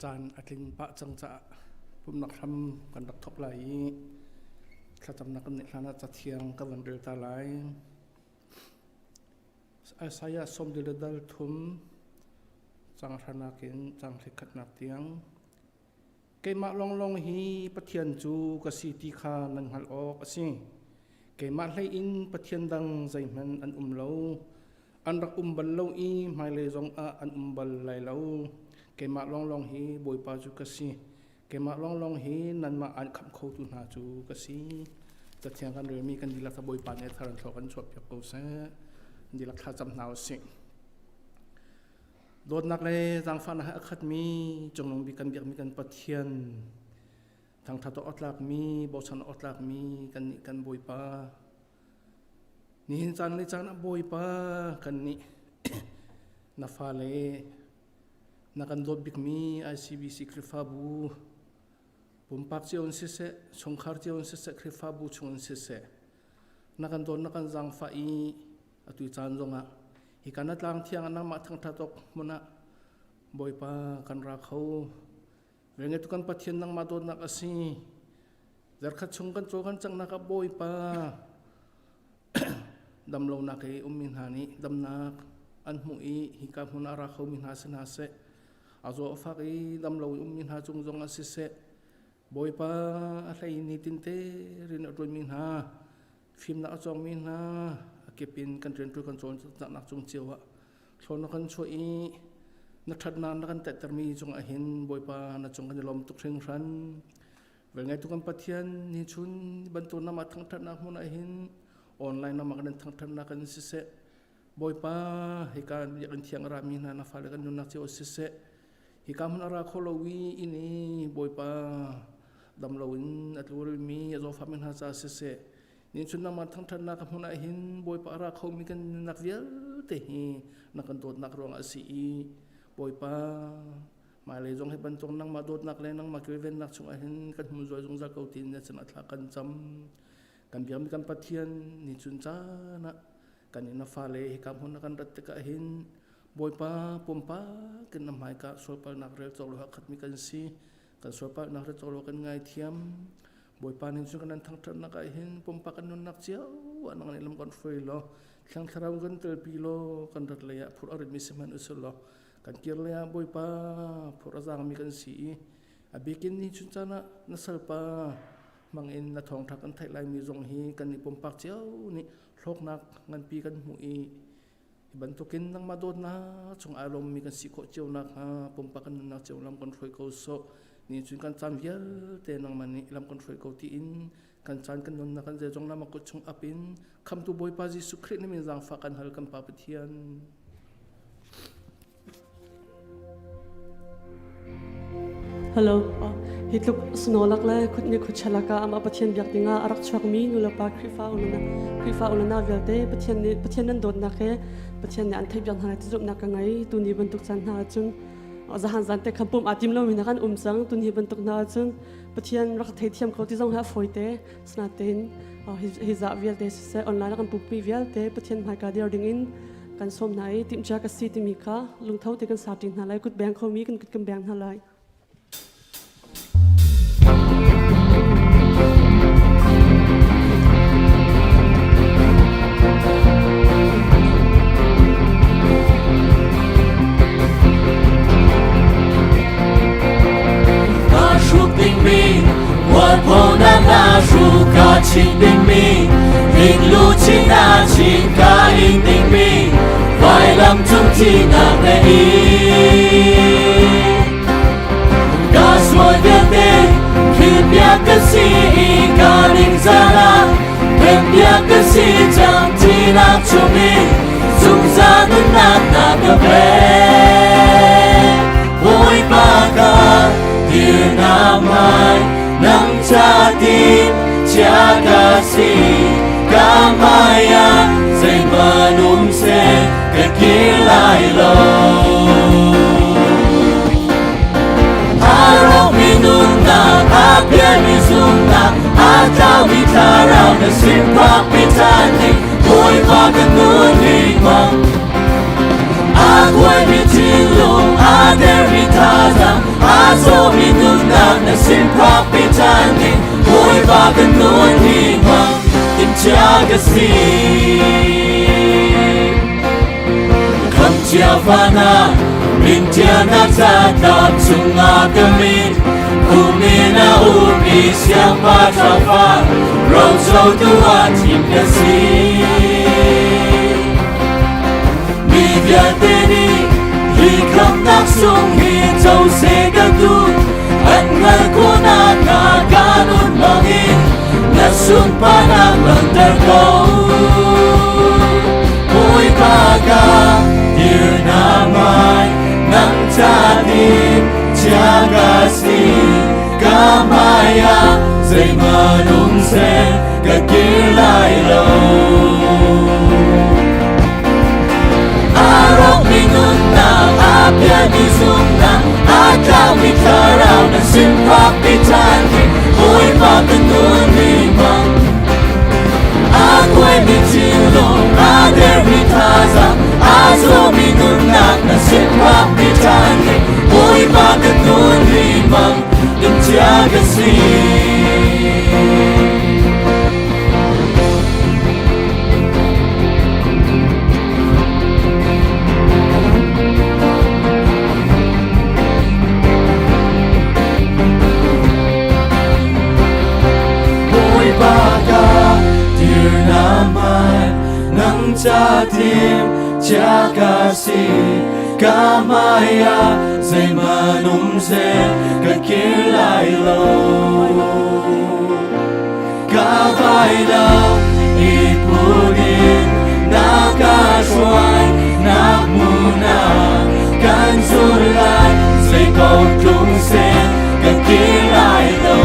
Caan a tlin pah cang caah pumhnak hram kan rak thawk lai i thlacamnak kan neih hlan ah cathiang ka van rel ta lai. Isaiah sawmli le dal thum cang hranak in cang hleikhatnak tiang. Keimah lawnglawng hi Pathian cu ka si ti kha nan hngalh awk a si. Keimah hlei in Pathian dang zeihmanh an um lo. An rak um bal lo i hmailei zongah an um bal lai lo. Keimah lawnglawng hi Bawipa cu ka si. Keimah lawnglawng hi nanmah an khamh khotu hna cu ka si. Cathiang kan relmi kan dihlak kha Bawipa nih a thar in thlua kan chuahpiak ko seh. Kan dihlak thlacam hna u sih. Dawtnak le zaangfahnak he a khatmi Cungnung bik kan biakmi kan Pathian thangṭhat awk a tlakmi bochan awk a tlakmi kannih kan Bawipa nihin caan le caan ah Bawipa kannih na fale na kan dawt bikmi ICBC Khrihfabu pumpak cio in siseh chungkhar cio in siseh Khrihfabu chung in siseh na kan dawt na kan zaangfah i atu caan zongah hika na tlang thiang ah nangmah thangṭhat awk hmun ah Bawipa kan ra kho Velngetu kan Pathian nangmah dawtnak a si zarkhat chung kan caw kan cangnak ah Bawipa damlonak i ummi hna nih damnak an hmuh i hika hmun ah ra khomi hna si hna seh a zaw a fak i damlo i ummi hna cung zong ah siseh Bawipa a hlei nitin te rian a ṭuanmi hna fimnak a cawngmi hna a kip in kan rianṭuan kan cawnnak cung cio ah thlawn na kan chuah i na ṭhatnak na kan tehtermi cungah hin Bawipa na cung kan i lawm tuk hringhran. Velngeitu kan Pathian ni chun bantuk namah thangṭhatnak hmun ah hin online namah kan in thangṭhatnak kan siseh Bawipa hika biakinn thiang a rami hna na fale kan nunnak cio siseh hika hmun a ra kho lo i inn i Bawipa dam loin a tlurimi a zawfami hna ca siseh ni chun nangmah thangṭhatnak ka hmun ah hin Bawipa a ra khomi kan nunnak vialte hi na kan dawtnak ruangah a si i Bawipa hmailei zong hi bantuk nangmah dawtnak le nangmah kilvennak chungah hin kan hmun zuai zungzal ko tiin na cun a thla kan cam kan biakmi kan Pathian ni chun caan ah kan in na fale hika hmun na kan rat tikah hin Bawipa pumpak in na hmaika sualpalnak rel cawk lo khatmi kan si kan sualpalnak rel cawk lo kan ngaithiam Bawipa nih cun kan thangṭhatnak ah hin pumpak kan nunnak cio ah nang nih lam kan hruai law Thiang Thlarau kan telpi law kan rat lei ah phur a ritmi si hmanh usih law kan kir lei ah Bawipa phur a zaangmi kan si i a bikin ni chun caan ah na salpa hmangin na thawngṭha kan theih laimi zong hi kan i pumpak cio nih hlawknak nganpi kan hmuh i hi bantukin nangmah dawtnak chung ai lawmmi kan si khawh cio nakhnga pumpak kan nunnak cio lam kan hruai ko sawh ni cun kan caan vialte nangmah nih lam kan hruai ko tiin kan caan kan nunnak kan zeizong lam a kut chung ap in khamtu Bawipa Jesuh Khrih na min zaangfah kan hal kan Pa Pathian. Hello. Hi tluk snolak le khutni khuchalak ah amah Pathian biak dingah a rak chuakmi nulepa Khrihfa ulana Khrihfa ulana vialte Pathian nih Pathian nan dawtnak he Pathian nih an theih biak hna ti zumhnak ka ngei. Tuni bantuk caan hna ahcun zahan zan te khan pum aa tim lomi hna kan um cang. Tuni bantuk hna ahcun Pathian rak theithiam ko ti zong hi a fawi te. Sinain hi za vialte siseh online kan pumpi vialte Pathian hmaika dir ding in kan sawm hna i timhcia ka si timi kha lungtho te kan sa ṭi hna lai kut beng khomi kan kut kan beng hna lai. Hruk dingmi mualphonak na hruk ka chim dingmi ringlu chin na chin ka in dingmi vailam cung thinak na in ka sual vialte philpiak ka si i ka ning zala Rempiak ka si cang tinak chung i zungzal nunnak na ka pek. Bawipa ka dirnak mai nang ca tin chia ka si ka hmai ah zeihmanh um seh ka kir lai lo. Aromi nunnak a pialmi zumhnak a tlaumi thlarau na simphak mi caan nih Bawipa kan nun hi bang a kuaimi thinlung a dermi thazaang a Azomi nunnak na sin phakpi ṭhan ding Bawipa kan nun hi hmang timhcia ka si. Khamcia fana min tianak catlap chungah ka min Kumin a um i siangpa ṭhafa rocotu ah thim ka si. Mi vialte nih hi khamnak sung hi co seh ka duh an hngalh khawhnak hnga ka nun hmangin na sunparnak langhter ko. Bawipa ka dirnak mai nang ca tim chia ka si ka hmai ah zeihmanh um seh ka kir lai lo. A rawkmi nunnak, a pialmi zumhnak, a tlaumi thlarau na sin phakpi ṭhan ding Bawipa ka nun hi hmang. A kuaimi thinlung, a dermi thazaang, a zawmi nunnak na sin phakpi ṭhan ding Bawipa ka nun hi hmang, timhcia ka si. Bawipa ka dir na mai nang ca tim chia ka si ka hmai ah zeihmanh um seh ka kir lai lo. Ka vailam i put in na ka hruai nak hmun ah kan zul lai zei ko tlung seh kan kir lai lo.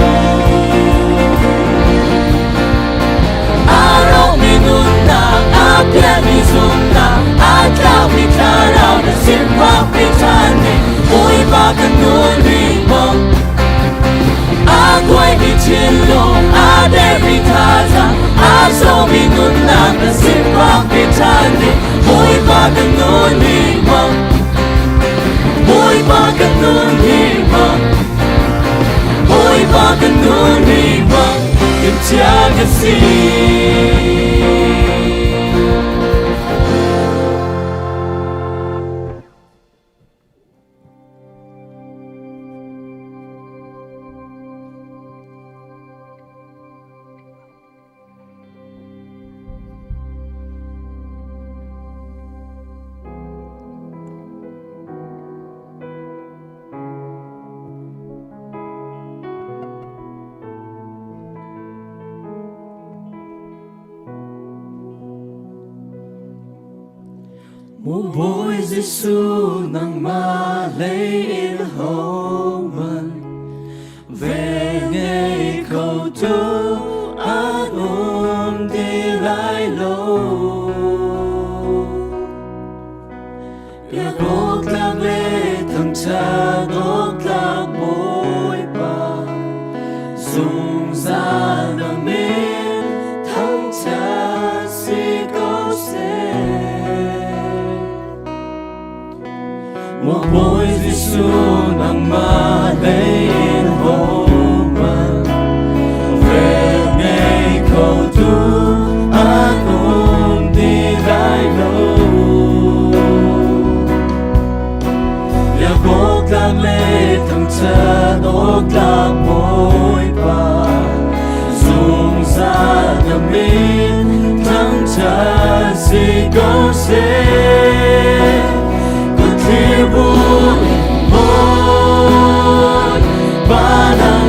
A rawkmi nunnak, a pialmi zumhnak, a tlaumi thlarau na sin phakpi ṭhan ding Bawipa kan nun rih maw? A kuaimi thinlung, a dermi thazaang, a zawmi nunnak na sin phakpi ṭhan ding Bawipa kan nun hi hmang. Bawipa kan nun hi hmang. Bawipa kan nun hi hmang. Timhcia ka si. Maw Bawi Jesuh nangmah lei in hohmanh ve ngei kho tu an um ti lai lo. Biak awk tlak le thangṭhat awk tlak Bawipa, zungzal na min thangṭhat si ko seh. Maw Bawi Jesuh nangmah lei in hohmanh vel ngei kho tu an um ti lai lo. Biak awk tlak le thangṭhat awk tlak Bawipa, zungzal na min thangṭhat si ko seh. Kut thlir bu in Bawipa nang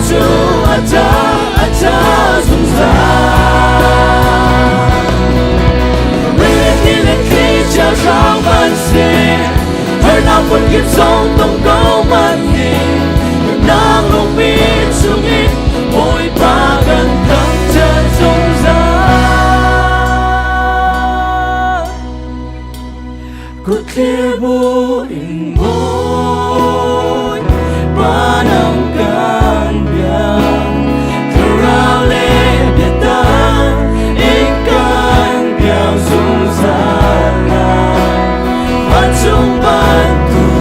cu a ca a ca zungzal. Rili le thli chia hrang man si, harnak phun kip zong tong ko man ni, nang lungpi chungin Bawipa kan thangṭhat zungzal. Kutthlir bu in Bawipa nang kan biak, thlarau le biatak in kan biak zungzal lai. Vancung bantukin.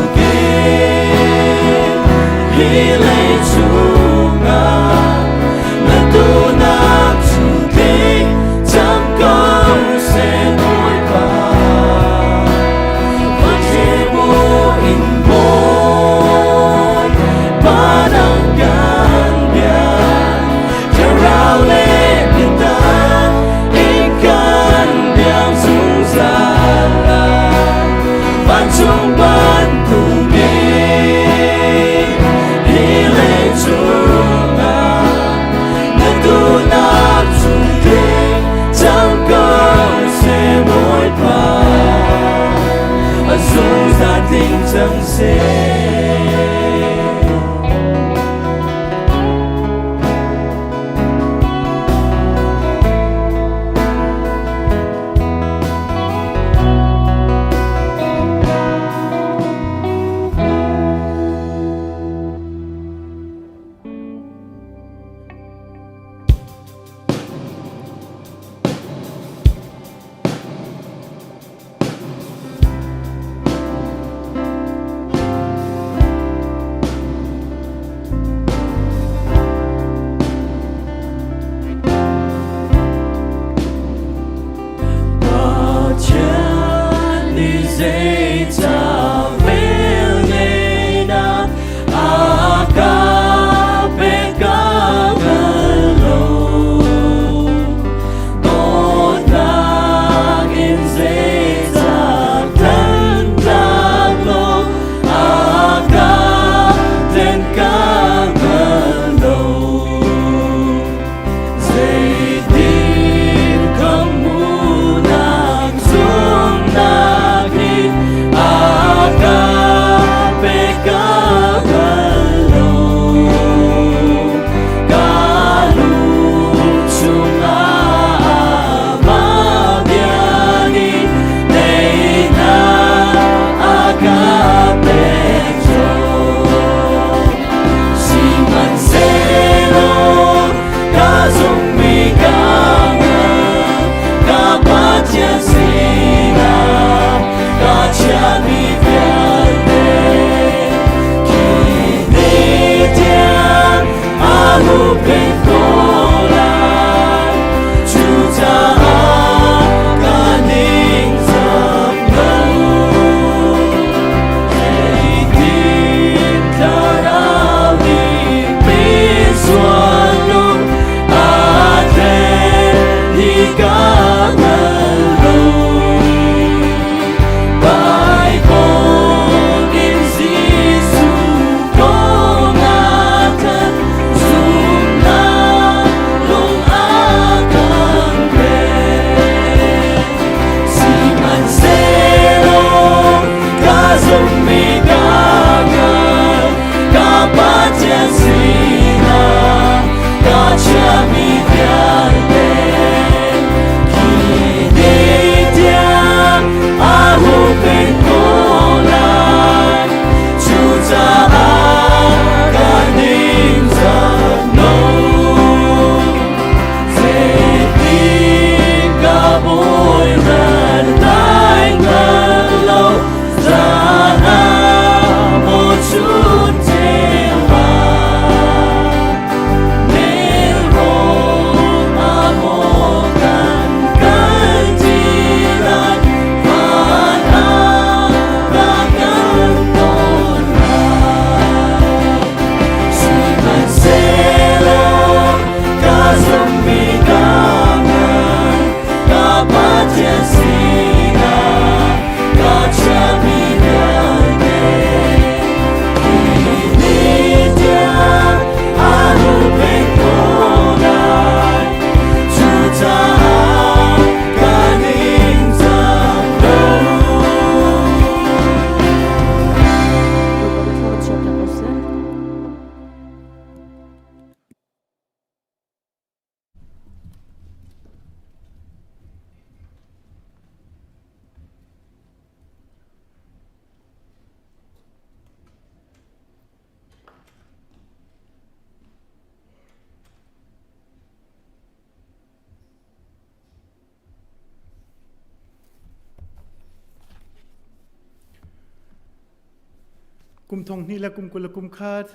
Kum thong hnih le kum 20 le kum khat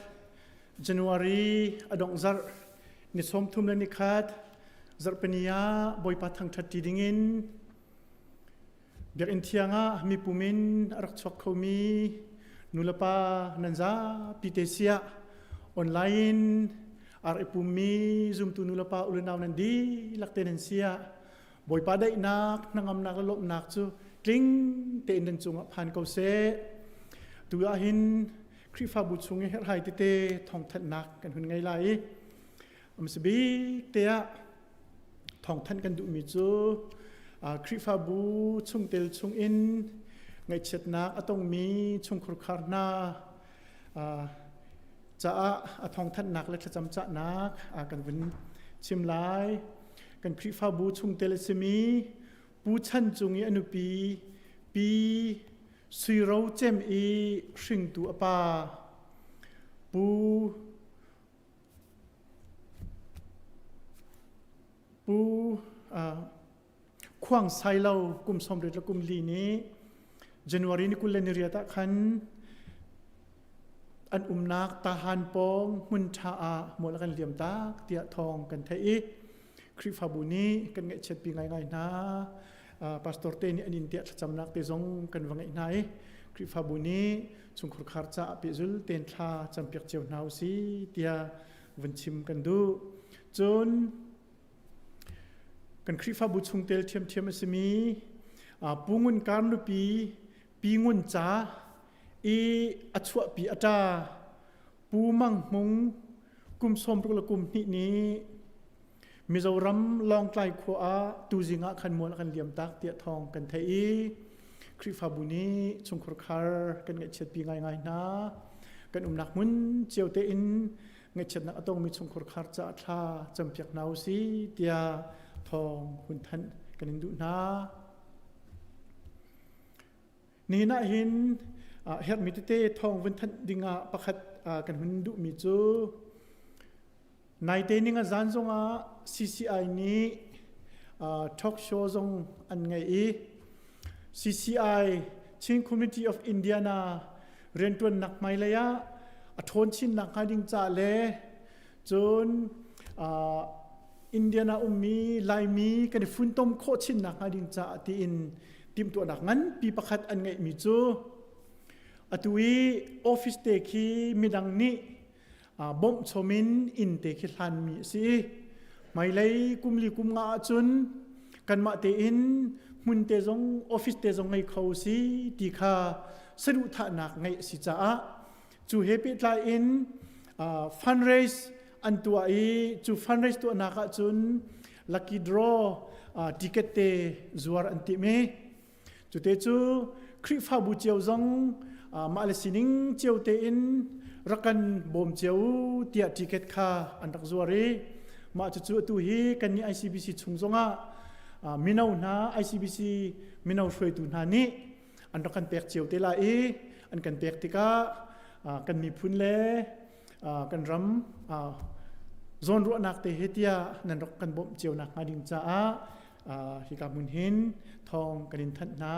January a dongh zarh ni 30 le ni khat zarhpini ah Bawipa thangṭhat ṭi dingin Biakinn thiang ah mipum in a rak chuak khomi nulepa nan zapi te siah online in ar i pummi zumtu nulepa ulenau nan dihlak te nan siah Bawipa daihnak, hnangamnak le lawmhnak cu tling tein nan cungah phan ko seh. Tu ah hin Khrihfabu chung i herhhai tete thawngthanhnak kan hun ngei lai i bik te ah thawngthanh kan duhmi cu Khrihfabu chungtel chungin ngaihchiatnak a tongmi chungkhurkhar hna caah a thawngthanhnak le thlacam cahnak kan vun chim lai. Kan Khrihfabu chungtel a simi Pu Chan Cung i a nupi Pi Sui Ro Cem i hringtu a pa Pu Pu Khuang Sai Lo kum 80 le kum li nih January ni 28 ah khan an umnak Tahan pawng hmun ṭha ah mual a kan liam tak tiah thawng kan theih i Khrihfabu nih kan ngaihchiatpi ngaingai hna. Pastor te nih an inn tiah thlacamnak te zong kan va ngeih hna i Khrihfabu nih chungkhur khar caah pehzul ten thla campiak cio hna usi tiah vun chim kan duh. Cun kan Khrihfabu chungtel ṭhiamṭhiam a simi Pu Ngun Kar nupi Pi Ngun Ca i a chuahpi a ṭa Pu Mang Hmung kum 60 le kum hnih nih Mizoram Lawngtlai khua ah tuzing ah khan mual a kan liam tak tiah thawng kan theih i Khrihfabu nih chungkhur khar kan ngaihchiatpi ngaingai hna. Kan umnak hmun cio tein ngaihchiatnak a tongmi chungkhur khar caah thla campiak hna usih tiah thawng hun thanh kan in duh hna. Nihin ah hin herhmi tete thawng vun thanh dingah pakhat kan hun duhmi cu naite ning a zan zongah CCI nih talk show zong an ngei i CCI Chin Community of Indiana rianṭuannak hmailei ah a ṭhawn chinnak hnga ding ca le cun Indiana ummi Laimi kan i funtom khawh chinnak hnga ding caah tiin timhtuahnak nganpi pakhat an ngeihmi cu atu i office te khi midang nih bawmh chom in inn te khi hlanmi a si i hmailei kum li kum nga ahcun kanmah tein hmun te zong office te zong ngei kho si ti kha saduhthahnak ngeih a si caah cu he pehtlai in fundraise an tuah i cu fundraise tuahnak ahcun lucky draw ticket te zuar an timh i cute cu Khrihfabu cio zong mah le sining cio tein rak kan bawm cio tiah ticket kha an rak zuar i mah cucu atu hi kan nih ICBC chung zongah mino hna ICBC mino hruaitu hna nih an rak kan pek cio te lai i an kan pek tikah kan miphun le kan ram zawnruahnak te he tiah nan rak kan bawmh cio nak hnga ding caah hika hmun hin thawng kan in thanh hna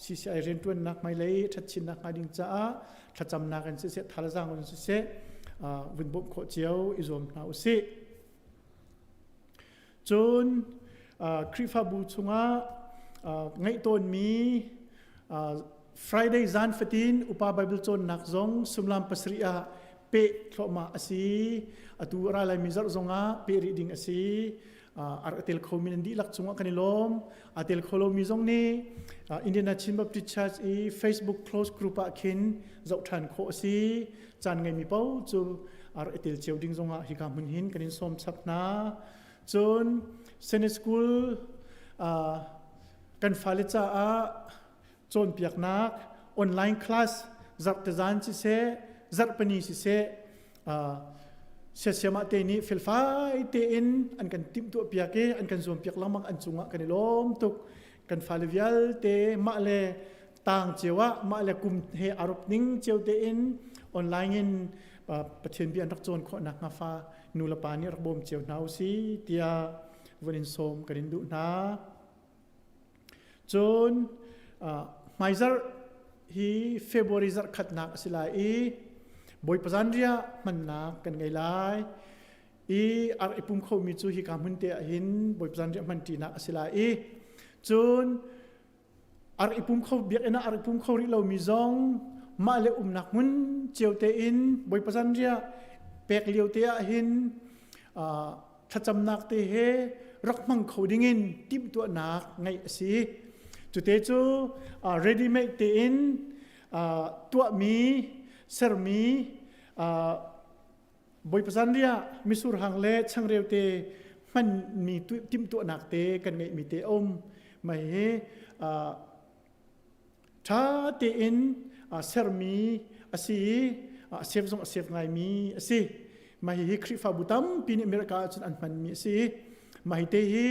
CCI rianṭuannak hmailei ṭhatchinnak hnga ding caah thlacamnak in siseh thalzaang in siseh vun bawmh khawh cio i zuam hna usih. Cun Khrihfabu chungah ngeih tawnmi Friday zan fatin upa Bible cawnnak zong sumlam pasarih ah peh thluahmah a si. Atu a ra laimi zarh zongah peh rih ding a si. A rak tel khomi nan dihlak cungah kan i lawm. A tel kho lomi zong nih Indiana Chin Baptist Church i Facebook close group ah khin zoh ṭhan khawh a si. Caan ngeimi paoh cu a rak i tel cio ding zongah hika hmun hin kan in sawm chap hna. Cun Sunday School kan fale caah cawnpiaknak online class zarhte zan siseh zarhpani siseh siasiamah te nih felfai tein an kan timhtuah piak i an kan zuam piak lengmang an cungah kan i lawm tuk kan fale vialte mah le tang cio ah mah le kum he arop ning cio tein online in Pathian bia an rak cawn khawh nak hnga fa nu le pa nih rak bawm cio hna usi tiah vun in sawm kan in duh hna. Cun hmaizarh. hi February zarh khatnak a si lai i Bawipa zanriah hmannak kan ngei lai. I ar i pum khomi cu hika hmun te ah hin Bawipa zanriah hmanṭinak a si lai i cun ar i pum kho biakinn ah ar i pum kho rih lomi zong mah le umnak hmun cio tein Bawipa zanriah pek lio te ah hin thlacamnak te he rak hmang kho dingin timhtuahnak ngeih a si. Cute cu ready made tein tuahmi sermi Bawipa zanriah misur hang le changreu te hmanmi timhtuahnak te kan ngeihmi te a um. Mah hi ṭha tein sermi a si i a sef zong a sef ngaimi a si. Mah hihi Khrihfabu tampi nih America ahcun an hmanmi a si. Mah hi te hi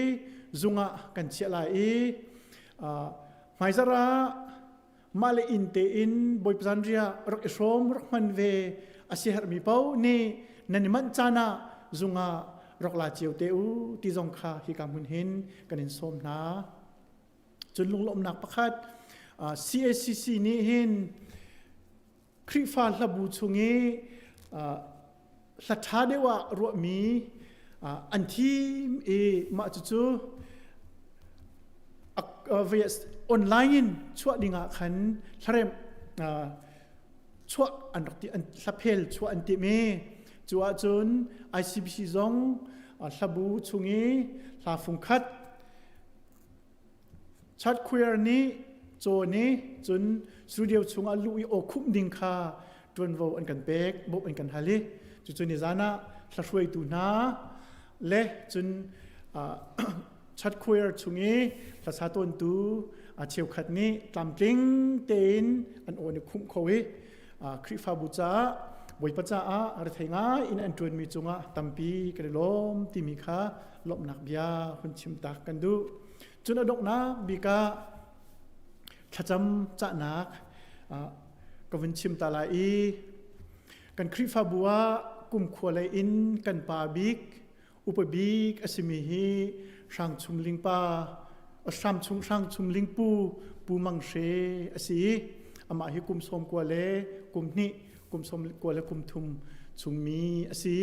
zung ah kan chiah lai i hmaizarh ah mah le inn tein Bawipa zanriah rak i hrawm rak hman ve a si herhmi paoh nih nan i manh caan ah zung ah rak la cio te u ti zong kha hika hmun hin kan in sawm hna. Cun lunglawmhnak pakhat CACC nih hin Khrihfa hlabu chung i hla ṭha deuh ah ruahmi an thim i mah cucu online in chuah ding ah khan hlaremh chuah an rak ti an hlaphel chuah an timh i cu ahcun ICBC zong hlabu chung i hla fungkhat Chatqueer nih caw nih cun studio chungah luh i aw khumh ding kha ṭuanvo an kan pek, bawmh an kan hal i cucu nizan ah hlahruaitu hna le cun chatqueer chung i hlasa tawntu cheukhat nih tlamtling tein an aw nih khumh kho i Khrihfabu caah Bawipa caah rethei ngai in an ṭuanmi cungah tampi kan i lawm timi kha lawmhnak bia hun chim tak kan duh. Cun a donghnak bik ah thlacam cahnak ka vun chim ta lai i kan Khrihfabu ah kumkhua lei in kan pa bik upa bik a simi hi Hrangchum Lingpa Hramchung Hrangchum Lingpu Pu Mang Hre a si i amah hi kum 90 le kum hnih kum 90 le kum thum chungmi a si.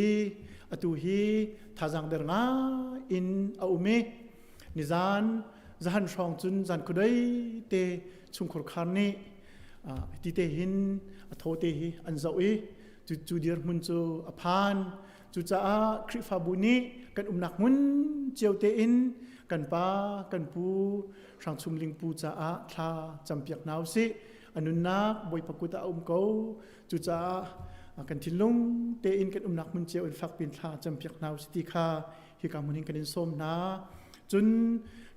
Atu hi thazaang der ngai in a um i nizan zahan hrawng cun zan khuadei te chungkhur khar nih ti te hin a thaw te hi an zoh i cu cu dirhmun cu a phan. Cucaah Khrihfabu nih kan umnak hmun cio tein kan pa kan pu Hrangchum Lingpu caah thla campiak hna usih. A nunnak Bawipa kut ah a um ko. Cucaah kan thinlung tein kan umnak hmun cio in fakpin thla campiak hna usih ti kha hika hmun hin kan in sawm hna. Cun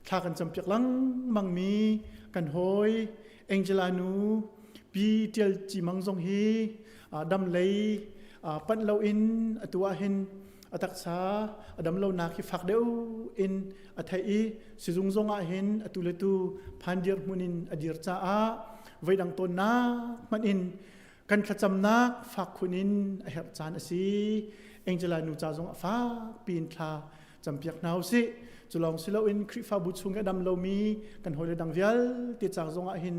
thla kan campiak lengmang mi kan hawi Angela nu Pi Tial Ci Mang zong hi dam lei panh loin atu ah hin a taksa a dam lonak hi fak deuh in a theih i sizung zong ah hin atu le tu phan dir hmun in a dir caah voidang tawnnak hmanh in kan thlacamnak fak khun in a herh caan a si. Angela nu ca zong a fak piin thla campiak hna usih. Cu lawng si loin Khrihfabu chung i a dam lomi kan hawile dang vialte ca zong ah hin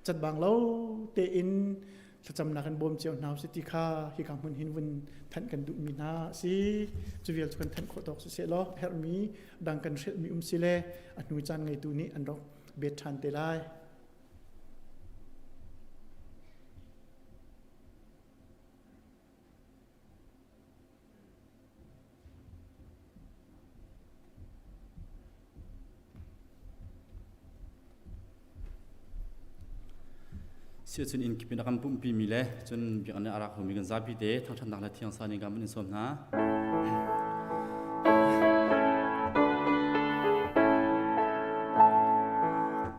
catbang lo tein thlacamnak in bawm cio hna usih ti kha hika hmun hin vun thanh kan duhmi hna a si. Cu vial cu kan thanh khawh tawk siseh law herhmi dang kan hrelhmi um si le a hnu caan ngeitu nih an rak bet ṭhan te lai. Siacun inn kip in a kan pumhpi mi le cun biakinn ah a rak homi kan zapi te thangṭhatnak le thiang sa nih kan in sawm hna.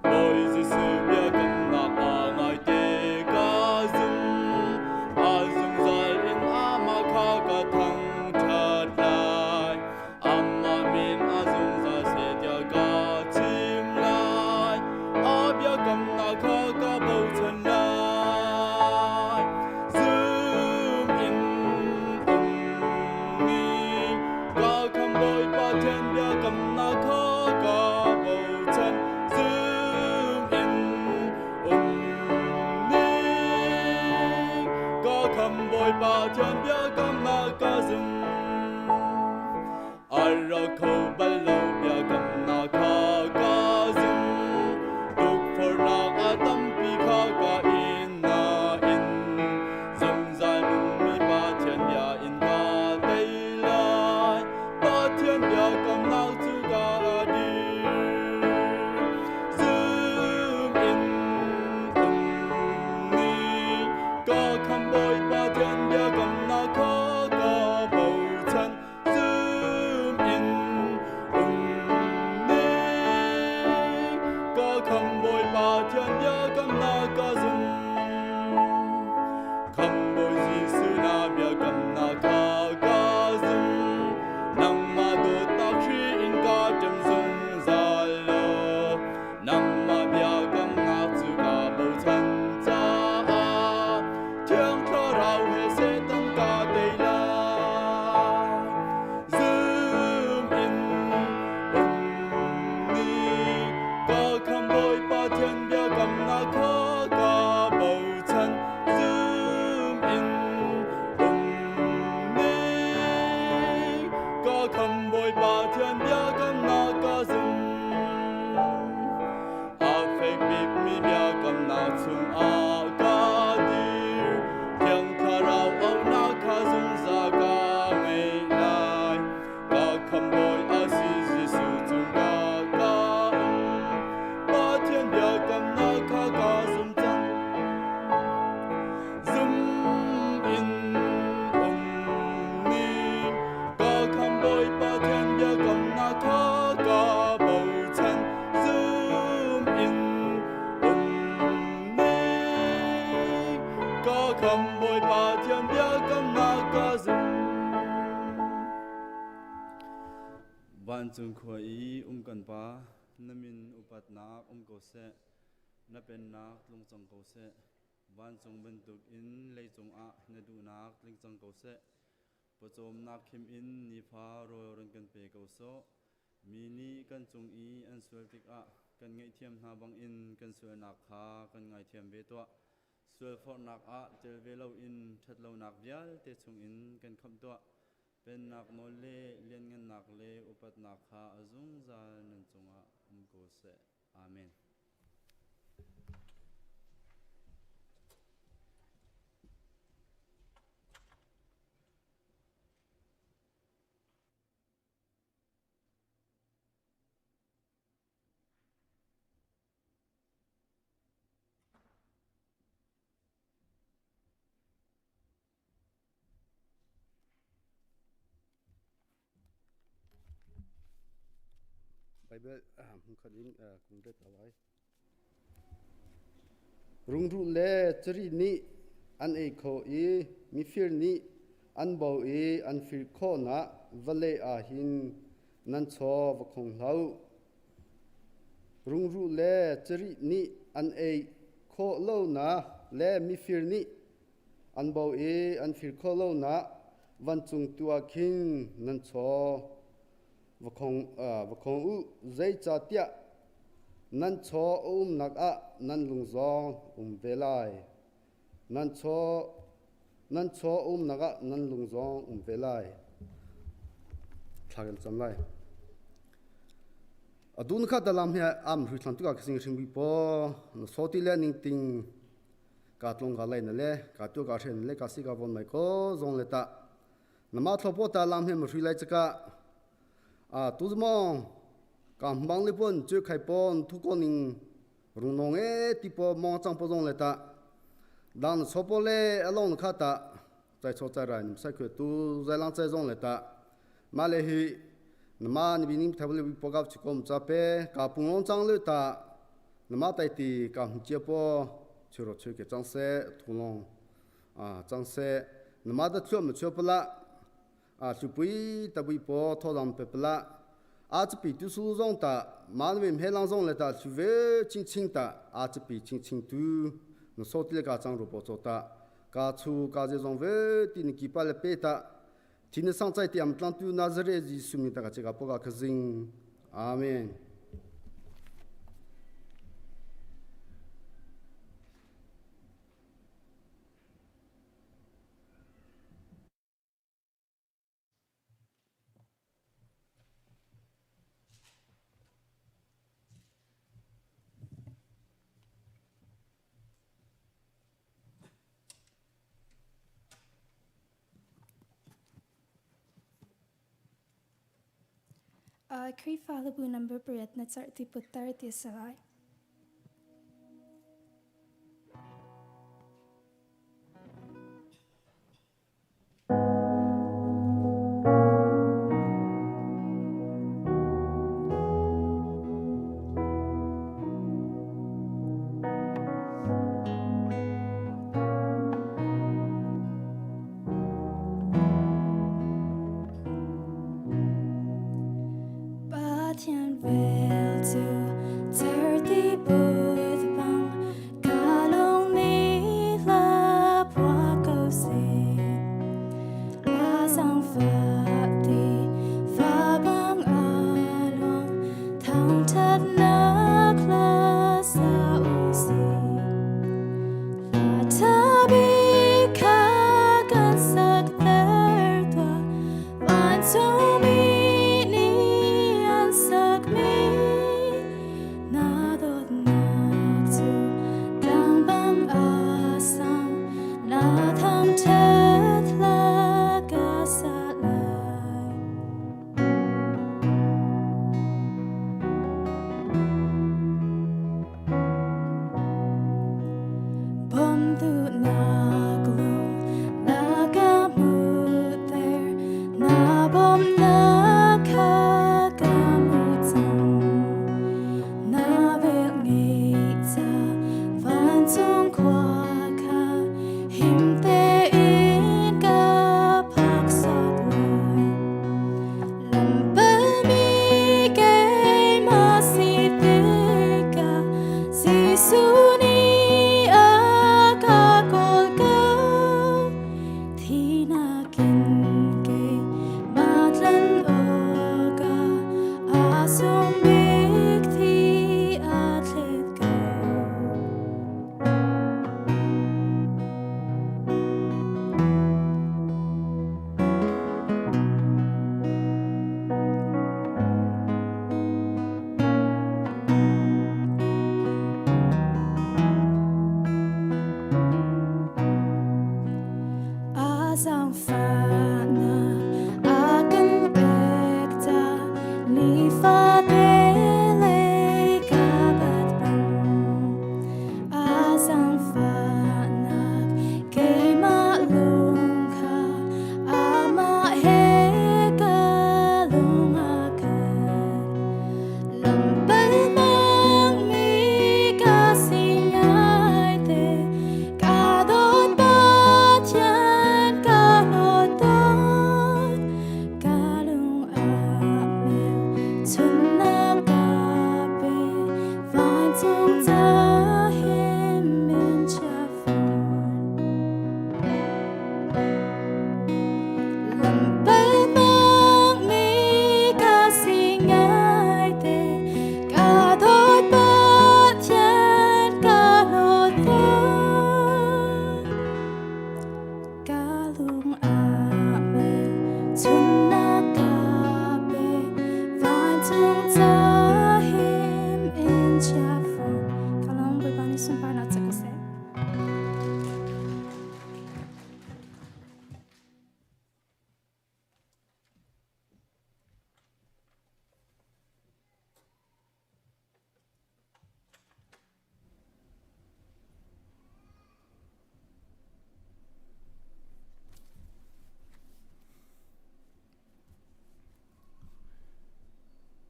Bawi Jesuh biakamnak a ngaite ka zum. A zungzal in amah kha ka thangṭhat lai. Amah min a zungzal seh tiah ka chim lai. A biakamnak kha ka bochan lai. Zum in um ni. ra kho bal lo biakamnak kha ka zum. Tukforhnak a tampi kha ka in nain zungzal nungmi Pathian bia in ka tei lai. Pathian biakamnak cu ka dir. Zum in um ni ka khambawi Pathian biakamnak kha ka bochan. Zum in um ni ka khambawi Pathian biakamnak ka zum. Khambawi Jesuh na biakamnak kha ka zum. Nangmah dawtnak hri in ka ṭem zungzal law nangmah biakamnak cu ka bochan caah Thiang Thlarau he Satan ka tei lai. Zum in um ni ka khambawi Pathian biakamnak kha ka bochan. Zum in um ni ka khambawi Pathian biakamnak ka zum. A fek bikmi biakamnak chungah ka dir. Thiang Thlarau auhnak kha zungzal ka ngei lai. Ka khambawi a si Jesuh cungah ka um. Pathian biakamnak kha ka zum cang. Zum in um ni ka khambawi Pathian biakamnak kha ka bochan. Zum in um ni ka khambawi Pathian biakamnak ka zum. Vancung khua i um kan Pa, na min upatnak um ko seh, na pennak tlung cang ko seh. Vancung bantuk in leicung ah na duhnak tling cang ko seh. Pawcawmnak khim in nifa rawl run kan pe ko sawh. Mi nih kan cung i an sual tikah kan ngaihthiam hna bangin kan sualnak kha kan ngaithiam ve tuah. Sualforhnak ah tel ve loin ṭhatlonak vialte chungin kan khamh tuah. Pennak nawl le lianngannak le upatnak kha a zungzal nan cungah um ko seh. Amen. Bible hmunkhat in kung ret awai. Rungruh le cari nih an ei kho i mifir nih an bo i an fir khawhnak vawlei ah hin nan chaw va khong hlah. Rungruh le cari nih an ei khawh lonak le mifir nih An bo i an fir khawh lonak vancung tu ah khin nan chaw va khong u. Zeicahtiah nan chaw a umnak ah nan lung zong um ve lai. Nan chaw a umnak ah nan lung zong um ve lai. Thla kan cam lai. Adun kha dalam hi am hui thlan tu ka sing hring bi po na soti le ning ting ka tlong ka lai na le ka tu ka hren le ka si ka von mai ko zong le ta nama thlopo ta lam he ma hrui lai chaka a tu mong ka bang le pon chu khai pon thu ko ning rung nong e ti po mong chang po zong le ta dang chopo le along kha ta chai cho chai rai nim sai khwe tu zai lang chai zong le ta ma le hi nama ni bi ning thable bi pogap chikom cha pe ka pungong chang le ta nama tai ti ka hmu chia po churo chu ke chang se thulong a chang se nama da thluam ma chua pala a thupui tabui po tholam pe pala a chapi tu su zong ta man wim he lang zong le ta thu ve ching ching ta a chapi ching ching tu no so ti le ka chang ru po cho ta ka chu ka je zong ve ti ni ki pa le pe ta thin sang chai tiam tlang tu Nazareth Jesu mi ta ka che ka po ka khazing amen. Khrihfa hlabu number pariat na cerhti putter ti a si lai. Pathian vel cu certi put bang ka lung nih hla phuah ko seh. A zaangfah ti fa bang a luang thangṭhatnak hla sa u sih. Hla ṭha bik kha kan sakter tuah, vancungmi nih an sakmi. Na dawtnak cu tlang bang a sang, na thangṭhat hla ka sa lai. Bawmduhnak lung na ka hmuhter, na bawmhnak kha ka hmuh cang. Na velngeih ca vancung khua kha him tein ka phak sawk lai. Lamkalmi keimah si tikah Jesuh nih a ka kawl ko. Thinak in keimah tlanh awkah a sung bik thi a thlet ko. A zaangfahnak a kan pek ca nifate lei ka bat bang. A zaangfahnak keimah lung kha amah he ka lung a khat. Lampal mangmi ka si ngaite, ka dawt Pathian ka hlawt tawn. Ka lung a mil chunnak ka pe, vancung ca him min chia fawn. Lampal mangmi ka si ngaite, ka dawt Pathian ka hlawt tawn. Ka lung a mel chunnak ka pe, vancung ca him in chia fawn. Ka lung Bawipa nih sunparnak ca ko seh.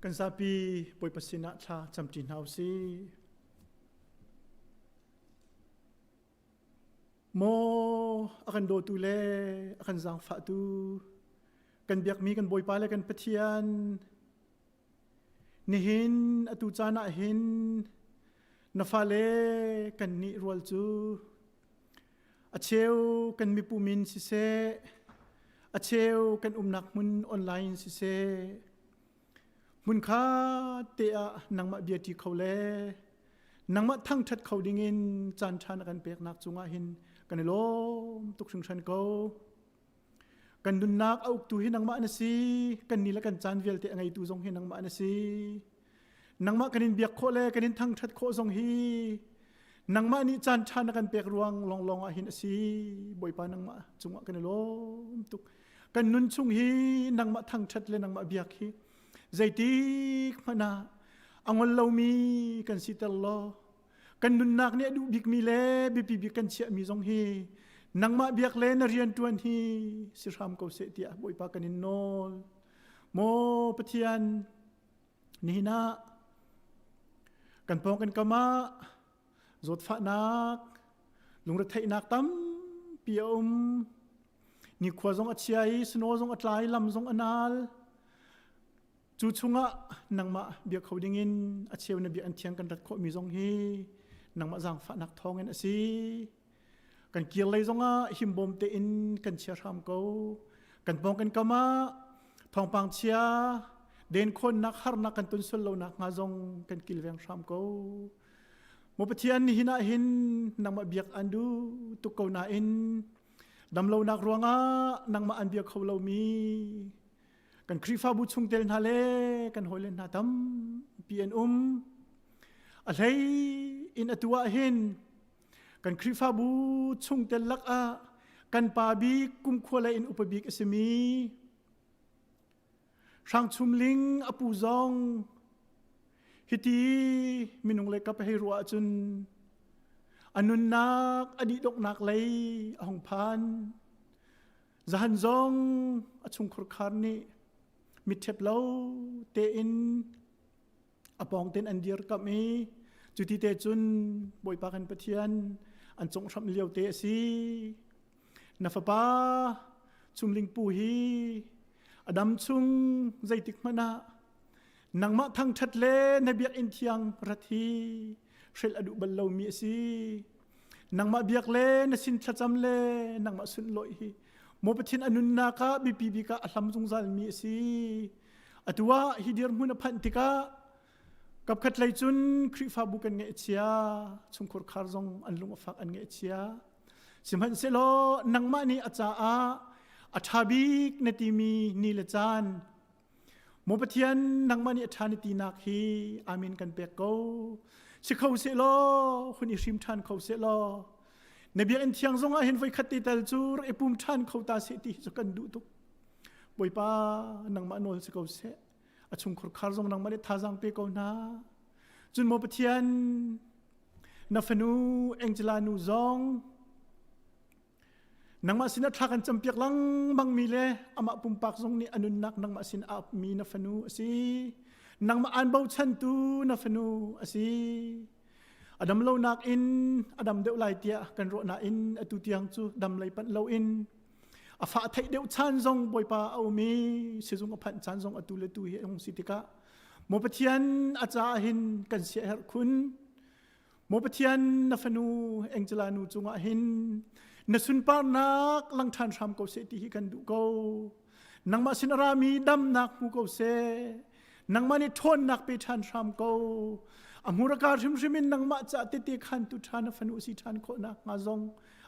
Kan zapi Bawipa sinah thla camṭi hna usih. Maw a kan dawtu le a kan zaangfahtu kan biakmi kan Bawipa le kan Pathian Nihin atu caan ah hin na fale kan nih rual cu a cheu kan mipu min siseh, a cheu kan umnak hmun online siseh, hmunkha te ah nangmah bia ṭi kho le nangmah thangṭhat kho dingin caan ṭha na kan peknak cungah hin kan i lawm tuk hringhran ko. Kan nunnak a uktu hi nangmah na si. Kan ni le kan caan vialte a ngeitu zong hi nangmah na si. Nangmah kan in biak khawh le kan in thangṭhat khawh zong hi nangmah nih caan ṭha na kan pek ruang lawnglawng ah hin a si. Bawipa nangmah cungah kan i lawm tuk. Kan nun chung hi nangmah thangṭhat le nangmah biak hi. Zeitik hmanh ah a ngol lomi kan siter law kan nunnak nih a duh bikmi le biapi bik kan chiahmi zong hi nangmah biak le na rianṭuan hi si hram ko seh tiah Bawipa kan in nawl. Maw Pathian, nihin ah kan pawng kan kam ah zawtfahnak, lungretheihnak tampi a um. Nikhua zong a chia i snow zong a tla i lam zong a nal. Cu chungah nangmah bia kho dingin a cheu na bia an thiang kan rat khawhmi zong hi nangmah zaangfahnak thawngin a si. Kan kir lei zongah himbawm tein kan chia hram ko. Kan pawng kan kam ah thawngpang chia denkhawnnak harnak kan ton sual lonak hnga zong kan kilveng hram ko. Maw Pathian nihin ah hin nangmah biak an duh tuk ko nain damlonak ruangah nangmah an bia kho lomi kan Khrihfabu chungtel hna le kan hawile hna tampi an um. A hlei in atu ah hin kan Khrihfabu chungtel lakah kan pa bik kumkhua lei in upa bik a simi Hrangchum Ling a pu zong hiti minung le kap hei ruah ahcun a nunnak a dih donghnak lei a hung phan. Zahan zong a chungkhur khar nih mitṭhep lo tein a pawng ten an dirkamh i cuti te cun Bawipa kan Pathian an conghhramh lio te a si. Na fapa chumlingpu hi a dam chung zeitik hmanh ah nangmah thangṭhat le na biakinn thiang rat hi hrelh a duh bal lomi a si. Nangmah biak le na sin thlacam le nangmah sunlawih hi maw Pathian a nunnak ah biapi bik ah a hlam zungzalmi a si. Atu ah hi dirhmun a phanh tikah kapkhat lei cun Khrihfabu kan ngaihchia, chungkhur khar zong an lung a fak an ngaihchia. Sihmanhsehlaw nangmah nih a caah a ṭha bik na timi ni le caan Maw Pathian nangmah nih a ṭha na tinak hi amen kan pek ko. Si kho seh law hun i hrim ṭhan kho seh law na biakinn thiang zong ah hin voikhat te tal cu rak i pum ṭhan kho ta seh ti hi cu kan duh tuk. Bawipa nangmah nawl si ko seh. A chungkhur khar zong nangmah nih thazaang pe ko hna. Cun maw Pathian na fanu Angela nu zong nangmah sinah thla kan campiak lengmang mi le amah pumpak zong nih a nunnak nangmah sin a mi na fanu a si. Nangmah aan bochantu na fanu a si. A dam lonak in a dam deuh lai tiah kan ruah nain atu tiang cu dam lei panh loin a fah theih deuh chan zong Bawipa a um i sizung a phanh caan zong atu le tu hi a hung si tikah maw Pathian a caah hin kan siaherh khun maw Pathian na fanu Angela nu cungah hin na sunparnak lang ṭhan hram ko seh ti hi kan duh ko nangmah sin a rami damnak hmu ko seh nangmah nih ṭhawnnak pe ṭhan hram ko a hmuraka hrimhrim in nangmah ca tete khan tu ṭha na fanu si ṭhan khawhnak hnga zong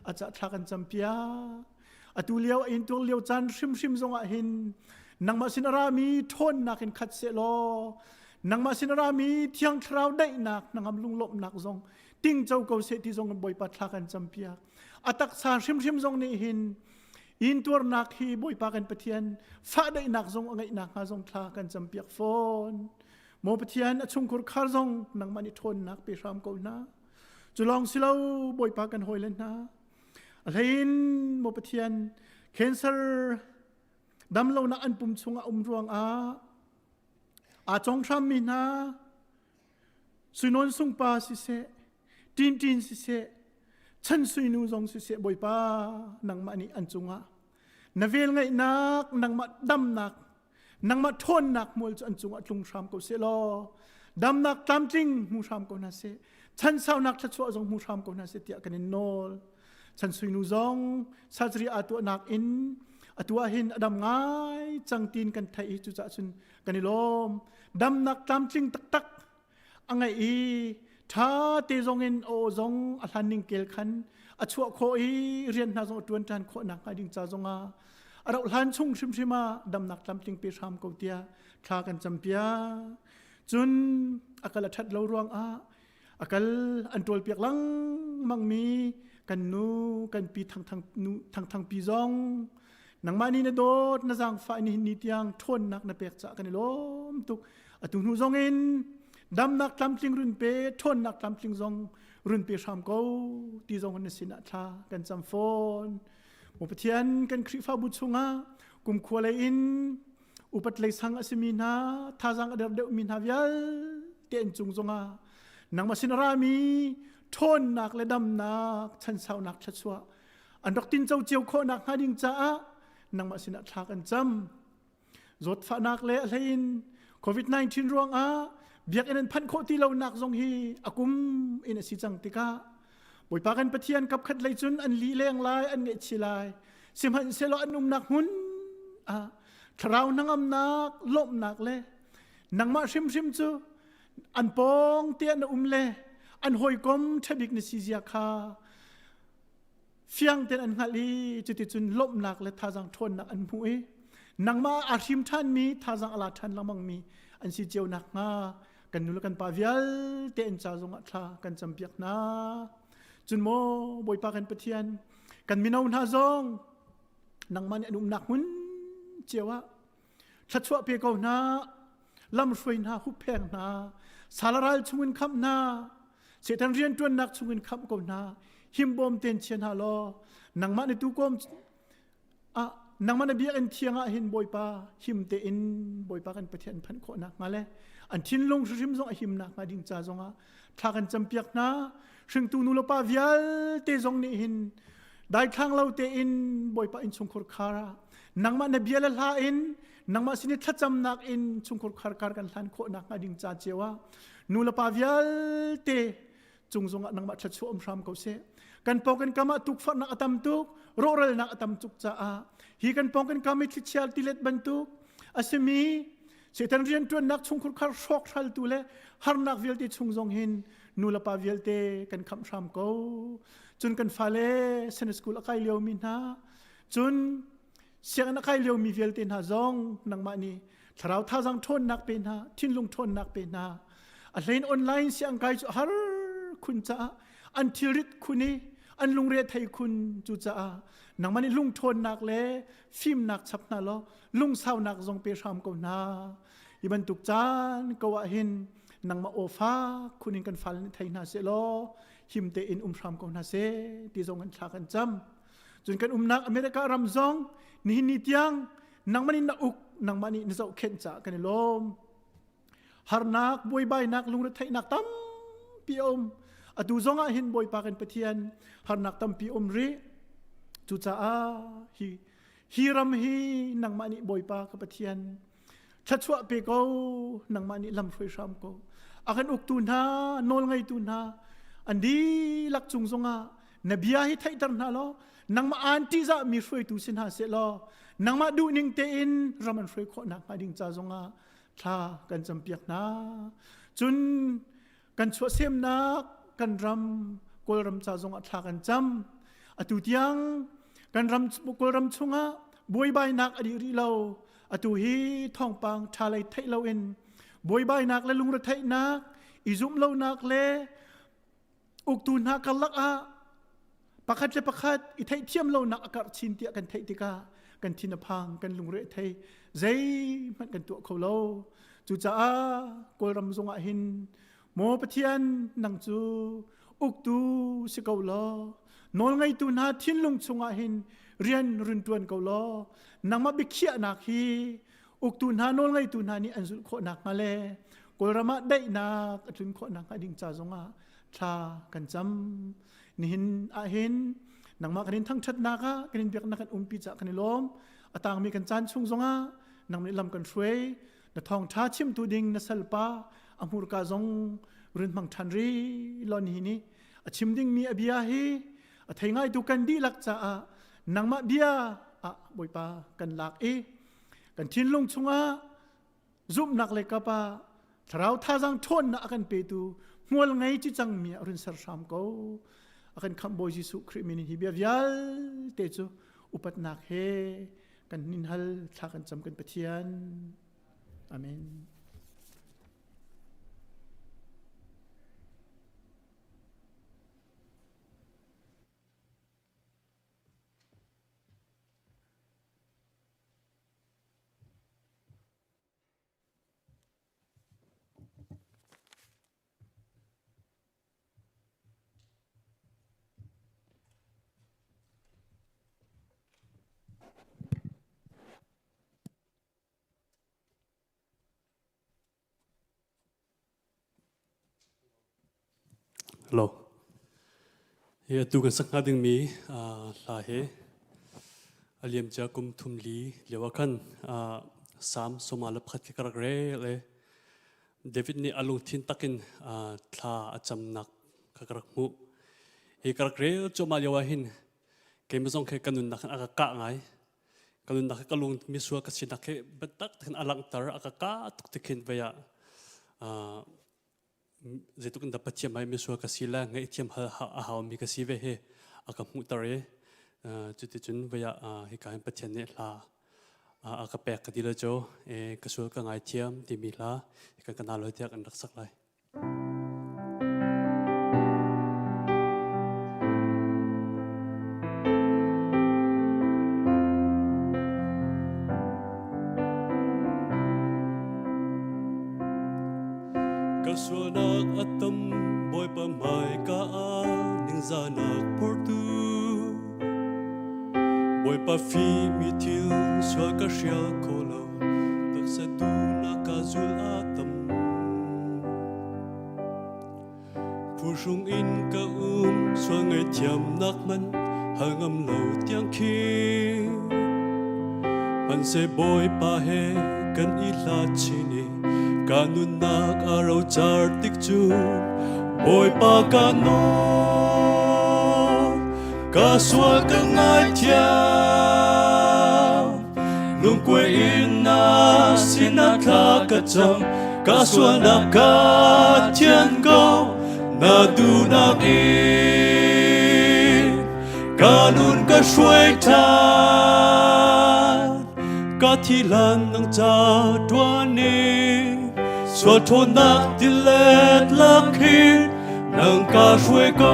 a ca thla kan campiak atu lio a intuar lio caan hrimhrim zong ah hin nangmah sin a rami ṭhawnnak in khat seh law nangmah sin a rami thiang thlarau daihnak nangam lunglawmhnak zong tingco ko seh ti zong in Bawipa thla kan campiak a taksa hrimhrim zong nih hin intuarnak hi Bawipa kan Pathian fah daihnak zong a ngeihnak hnga zong thla kan campiak fawn maw Pathian a chungkhur khar zong nangmah nih ṭhawnnak pe hram ko hna Cu lawng si lo Bawipa kan hawile hna a hlein maw Pathian cancer damlonak an pum chungah um ruangah aa cong hrammi hna suinawn sungpa siseh ṭinṭin siseh chan suinu zong siseh Bawipa nangmah nih an cungah na vel ngeihnak nangmah damnak nangmah ṭhawnnak hmual cu an cungah tlung hram ko seh law damnak tlamtling hmu hram ko hna seh chansaunak thluachuah zong hmu hram ko hna seh tiah kan in nawl chan suinu zong surgery aa tuahnak in atu ah hin a dam ngai cang tin kan theih i cucaah cun kan i lawm damnak tlamtling taktak a ngeih i ṭha te zong in aw zong a hlan ning kel khan a chuah khawh i rian hna zong a ṭuan ṭhan khawh nak hnga ding ca zong ah a rauh hlan chung hrimhrim ah damnak tlamtling pe hram ko tiah thla kan campiak cun a kal a ṭhat lo ruang ah a kal an ṭawl piak lengmang mi kan nu kan pi thangthang nu thangthang pi zong. Nangmah nih na dawt na zaangfah ni ni tiang ṭhawnnak na pek caah kan i lawm tuk. Atu hnu zong in damnak tlamtling run pe, ṭhawnnak tlamtling zong run pe hram ko ti zong na sinah thla kan cam fawn. Maw Pathian kan Khrihfabu chungah kumkhua lei in upat lei sang a simi hna thazaang a der deuhmi hna vialte an cung zongah nangmah sin a rami ṭhawnnak le damnak chansaunak thluachuah an rak tinco cio khawhnak hnga ding caah nangmah sinah thla kan cam. Zawtfahnak le a hleiin COVID-19 ruangah biakinn an phanh khawh ti lonak zong hi a kum in a si cang tikah Bawipa kan Pathian kapkhat lei cun an li leng lai an ngaihchi lai sihmanhsehlaw an umnak hmun ah thlarau hnangamnak lawmhnak le nangmah hrimhrim cu an pawng te an um le an hawikom ṭhabik na si zia kha fiang tein an hngalh i cuticun lawmhnak le thazaang ṭhawnnak an hmuh i nangmah aa hrim ṭhanmi thazaang a la ṭhan lengmangmi an si cio nakhnga kan nu le kan pa vialte an ca zongah thla kan campiak hna. Cun maw Bawipa kan Pathian kan mino hna zong nangmah nih an umnak hmun cio ah thluachuah pe ko hna lamhruai hna huppheng hna salaral chungin khamh hna Satan rianṭuannak chungin khamh ko hna himbawm ten chia hna law nangmah na tuukawm ah nangmah na biakinn thiang ah hin Bawipa him tein Bawipa kan Pathian phanh khawh nakhnga le an thinlung hrimhrim zong a him nakhnga ding ca zongah thla kan campiak hna hringtu nu le pa vialte zong nih hin daithlang lo tein Bawipa innchungkhur khar ah nangmah na bia le hla in nangmah sin i thlacamnak in chungkhur khar kar kan hlan khawh nakhnga ding ca cio ah nu le pa vialte cung zongah nangmah thluachuah um hram ko seh kan pawng kan kam ah tukforhnak a tam tuk rawhralnak a tam tuk caah hi kan pawng kan kam i thlichia tilet bantuk a simi Satan rianṭuannak chungkhur khar hrawkhraltu le harnak vialte chung zong hin nu le pa vialte kan khamh hram ko cun kan fale Sunday school a kai liomi hna cun sianginn a kai liomi vialte hna zong nangmah nih thlarau thazaang ṭhawnnak pe hna thinlung ṭhawnnak pe hna a hlein online siang kai cu har khun caah an thilrit khun i an lungre thei khun cu caah nangmah nih lungṭhawnnak le fimnak chap hna law lungsaunak zong pe hram ko hna hi bantuk caan ko ah hin nangmah aw fak khun in kan fal nih thei hna seh law him tein um hram ko hna seh ti zong an thla kan cam cun kan umnak America ram zong nihin ni tiang nangmah nih na uk nangmah nih na zohkhenh caah kan i lawm harnak buaibainak lungretheihnak tampi a um atu zong ah hin Bawipa kan Pathian harnak tampi um rih cucaah hi hi ram hi nangmah nih Bawipa ka Pathian thluachuah pe ko nangmah nih lam hruai hram ko a kan uktu hna nawl ngeitu hna an dihlak cung zongah na bia hi theihter hna law nangmah aan ṭihzah mi hruaitu si hna seh law nangmah duhning tein ram an hruai khawh nakhnga ding ca zongah thla kan campiak hna cun kan chuahsemnak kan ram Kawlram ca zongah thla kan cam atu tiang kan ram Kawlram chungah buaibainak a dih rih lo atu hi thawngpang ṭha lei theih loin buaibainak le lungretheihnak i zumh lonak le uktu hna karlak ah pakhat le pakhat i theihthiam lonak a karh chin tiah kan theih tikah kan thin a phang kan lungre a thei zeihmanh kan tuah kho lo cucaah kawlram zongah hin maw Pathian nang cu uktu si ko law nawlngeitu hna thinlung chungah hin rian run ṭuan ko law nangmah biakhiahnak hi uktu hna nawlngeitu hna nih an zulh khawh nakhnga le Kawlram ah daihnak a tlun khawh nakhnga ding ca zongah thla kan cam. Nihin ah hin nangmah kan in thangṭhatnak ah kan in biaknak kan umpi caah kan i lawm. A tangmi kan caan chung zongah nang nih lam kan hruai. Na thawngṭha chimtu ding na salpa a hmurka zong run hmang ṭhan rih law nihin i a chim dingmi a bia hi a thei ngaitu kan dihlak caah nangmah bia ah Bawipa kan lak i kan thinlung chungah zumhnak le kap ah thlarau thazaang ṭhawnnak a kan petu hmual ngei ci cangmi ah run ser hram ko a kan khamh Bawi Jesuh Khrih min in hi bia vialte cu upatnak he kan nin hal thla kan cam kan Pathian amen Hello. Hi atu kan sak hnga dingmi hla hi a liamcia kum thum li lio ah khan Psalm sawma le pakhat khi ka rak rel i David nih a lungthin takin thla a camnak kha ka rak hmuh. Hi ka rak rel cuahmah lio ah hin keimah zong khi ka nunnak hin a ka kah ngai. Ka nunnak hi ka lung misual ka sinak hi biatak tein a langhter a ka kah tuk ti khin vei ah zeitluk in dah Pathian hmai misual ka si le ngaihthiam hal a haumi ka si ve hi a ka hmuhter i cuticun vei ah hika hin Pathian nih hla a ka pek ka ti le cu ka sual ka ngaithiam timi hla hika ka na lo tiah kan rak sak lai. Ka sualnak a tam Bawipa hmaika ah ningzahnak phortu Bawipa fimi thil sual ka hrial kho lo taksa tu na ka zul a tam Phuhrung in ka um sual ngaihthiamnak man hal ngam lo tiang khi Hmanhseh Bawipa he kan i hlat chin i ka nunnak a rocar tik cu Bawipa ka nawl ka sual ka ngaithiam Lungkuai in na sinah thla ka cam ka sualnak ka thian ko na duhnak in ka nun ka hruai ṭhan ka thi hlan nang ca ṭuan in sual ṭhawnnak tilet lak hin nang ka hruai ko.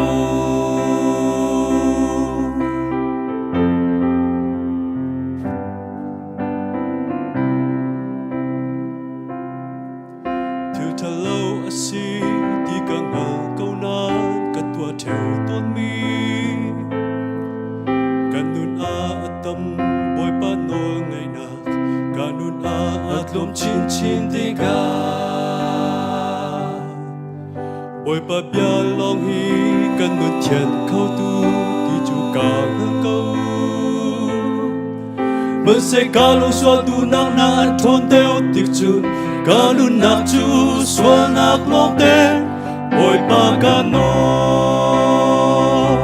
Thil ṭhalo a si ti ka hngal ko nain ka tuah ṭheo tawnmi kan nun ah a tam Bawipa nawl ngaihnak ka nun ah a tlawm chinchin tikah Bawipa bia lawng hi kan nun thian khotu ti cu ka hngal ko. Hmanhseh ka lung sual duhnak hna an ṭhawn deuh tik cun ka nunnak cu sualnak lawngte Bawipa ka nawl.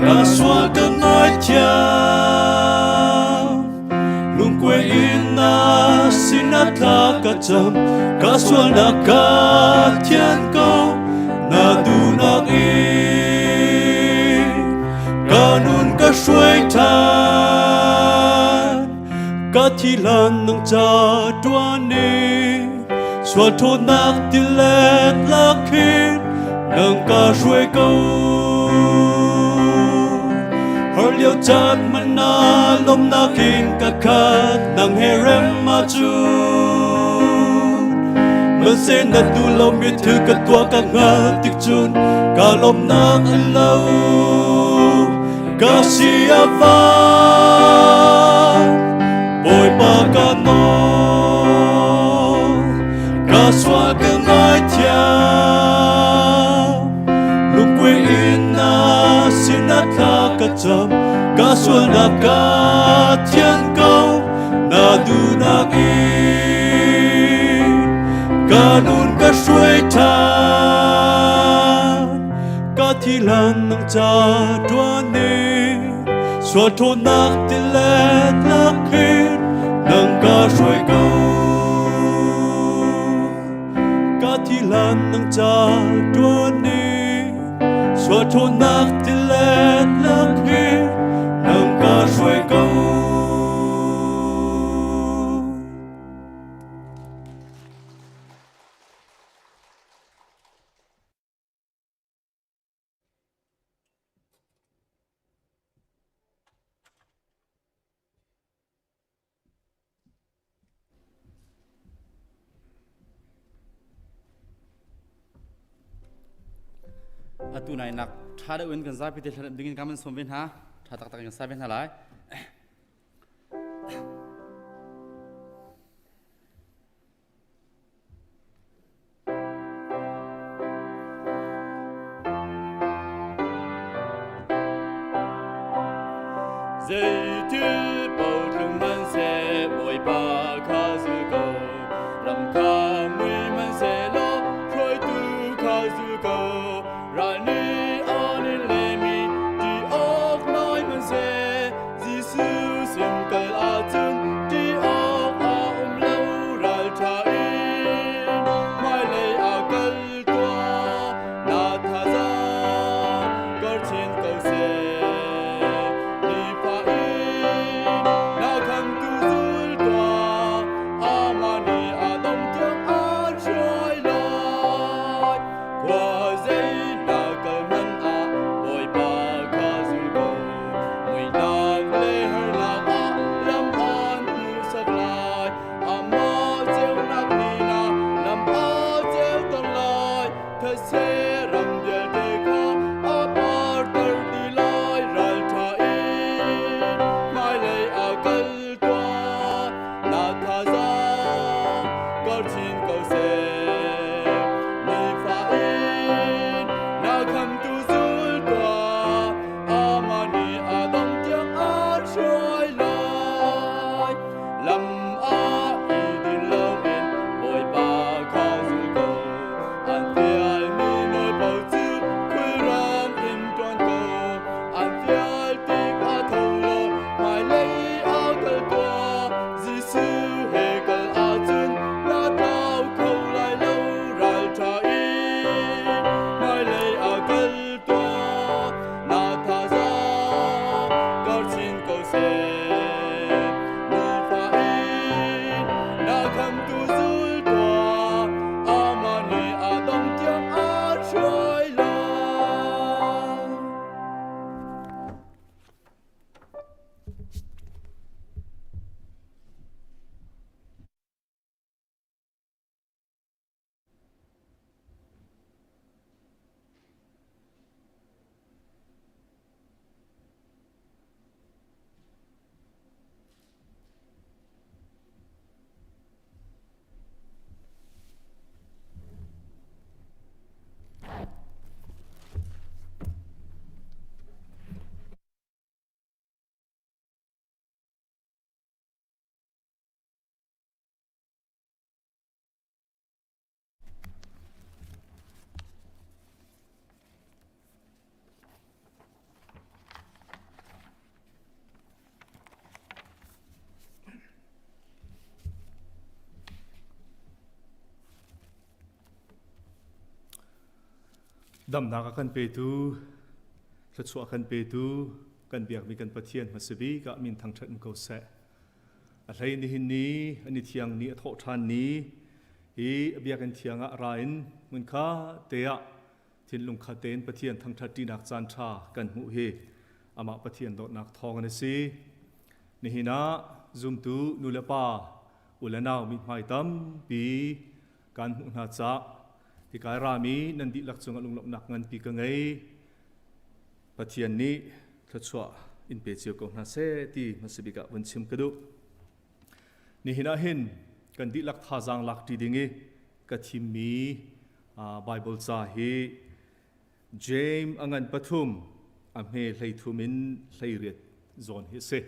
Ka sual ka ngaithiam lungkuai in na sinah thla ka cam ka sualnak ka thian ko na duhnak in ka nun ka hruai ṭhan ka thi hlan nang ca ṭuan in sual ṭhawnnak tilet lak hin nang ka hruai ko har lio caan man na lawmnak in ka khat nang he rem ma cu Mase na tu lo mi thil ka tua ka ngal tik cun ka lawmnak an lo ka si a van Bawipa ka nawl ka sual ka ngaithiam lungkuai in na sinah thla ka cam ka sualnak ka thian ko na duhnak in ka nun ka hruai ṭhan ka thi hlan nang ca ṭuan ning sual ṭhawnnak tilet lak hin nang ka hruai ko ka thi hlan nang ca ṭuan ning sual ṭhawnnak tilet lak hin nang ka hruai ko. Atu nai nak tha deuh in kan zapi te thlan ding in kan som ve hna tha tak tak in kan sa ve hna lai Lam kha mui hmanhsehlaw hruaitu kha zul ko. Ral nih an in lehmi ti awk nai hmanhseh. Jesuh sin kal ahcun ti awk a um lo ralṭha in hmailei ah kal tuah na thazaang kor chin ko seh. Nifa in na khamtu zul tuah amah nih a dong tiang aan hruai lai. Khua zei na kal hmanh ah Bawipa kha zul ko. Muihnak le harnak ah lam aan hmuhsak lai. Amah ceunak nih na lam a ceuter lai. Thetse ram vialte kha a parter ti lai. Ralṭha in hmailei ah kal tuah. Na thazaang kor chin ko seh. Nifa in na khamtu zul tuah. Amah nih a dong tiang aan hruai lai. Lam ah i din loin Bawipa kha zul ko. An fialmi nawl paoh cu khulrang in ṭuan ko. An fial tik ah tho law hmailei ah kal tuah. Jesuh he kal ahcun na tlau kho lai lo. Ralṭha in hmailei ah kal tuah. Na thazaang kar chin ko seh. Nifa in na khamtu zul tuah. Amah nih a dong tiang aan hruai lai. Damnak a kan petu, thluachuah a kan petu, kan biakmi kan Pathian hmasa bik ah min thangṭhat in ko seh. A hlei nihin ni an i thiang ni a thawh ṭhan ni i a biakinn thiang ah ra in hmunkha te ah thinlung khat tein Pathian thangṭhat ṭinak caan ṭha kan hmuh hi amah Pathian dawtnak thawng in a si. Nihin ah zumtu nu le pa u le nau mithmai tampi kan hmuh hna cah hikai rami nan dihlak cungah lunglawmhnak nganpi ka ngei. Pathian nih thluachuah in pe cio ko hna seh ti hmasa bik ah vun chim ka duh. Nihin ah hin kan dihlak thazaang lak ṭi ding i ka thimmi Bible ca hi James a ngan pathum a hme 13 in 18 zawn hi a si.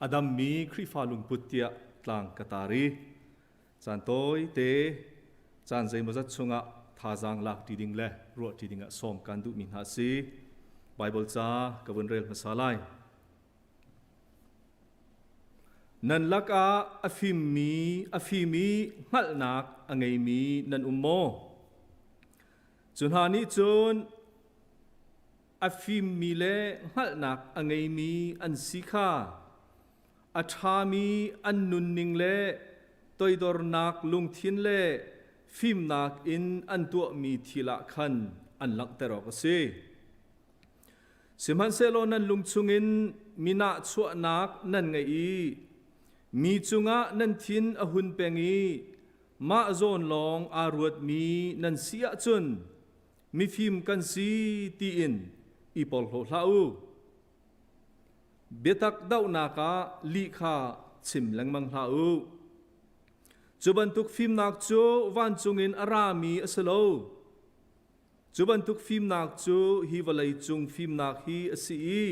A dammi Khrihfa lungput tiah tlang ka tar i Caan tawite, caan zeimawzat chungah thazaang lak ṭi ding le ruah ṭi dingah sawm kan duhmi hna a si. Baibal ca ka vun rel hmasa lai. Nan lakah a fimmi, a fim i hngalhnak a ngeimi nan um maw? Cu hna nih cun a fimmi le hngalhnak a ngeimi an si kha a ṭhami an nunning le toidornak lungthin le fimnak in an tuahmi thil ah khan an langhter awk a si. Sihmanhsehlaw nan lung chungin mi nahchuahnak nan ngeih i mi cungah nan thin a hun peng i mah zawn lawng aa ruatmi nan si ahcun mifim kan si tiin i porhlaw hlah u. Biatak dohnak ah lih kha chim lengmang hlah u. Cu bantuk fimnak cu vancung in a rami a si lo. Cu bantuk fimnak cu hi vawlei cung fimnak hi a si i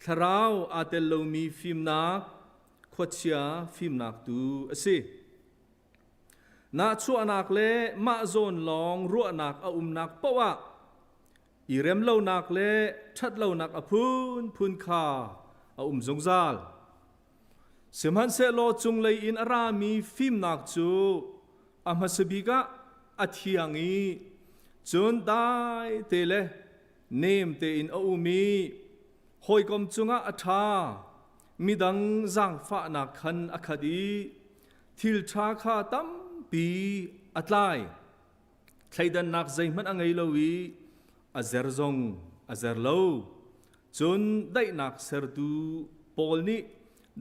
thlarau aa tel lomi fimnak, khuachia fimnak tu a si. Nahchuahnak le mah zawn lawng ruahnak a umnak paoh ah i remlonak le ṭhatlonak a phunphun kha a um zungzal. Sihmanhsehlaw cunglei in a rami fimnak cu a hmasa bik ah a thiang i cun dai te le nem tein a um i hawikom cungah a ṭha, midang zaangfahnak khan a khat i thil ṭha kha tampi a tlai. Thleidannak zeihmanh a ngei lo i a zer zong a zer lo. Cun daihnak sertu pawl nih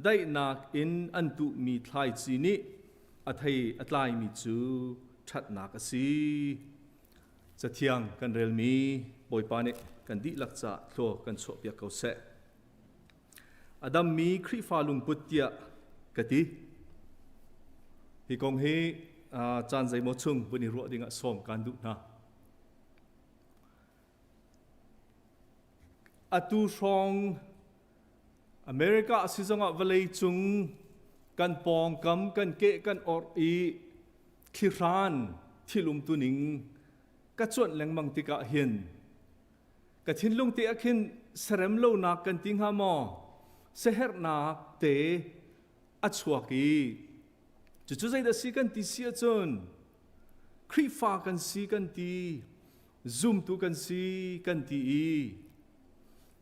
daihnak in an tuhmi thlaici nih a thei a tlaimi cu ṭhatnak a si. Cathiang kan relmi Bawipa nih kan dihlak caah thlua kan chuahpiak ko seh. A dammi Khrihfa lungput tiah ka ti. Hi kong hi caan zeimaw chung vun i ruah dingah sawm kaan duh hna. Atu hrawng America a si zongah vawlei cung kan pawngkam kan keh kan orh i thlihran thil umtuning ka cuanh lengmang tikah hin ka thinlung te ah khin serem lonak kan ti hnga maw siaherhnak te a chuak i cucu zeidah si kan ti si ahcun Khrihfa kan si kan ti zumtu kan si kan ti i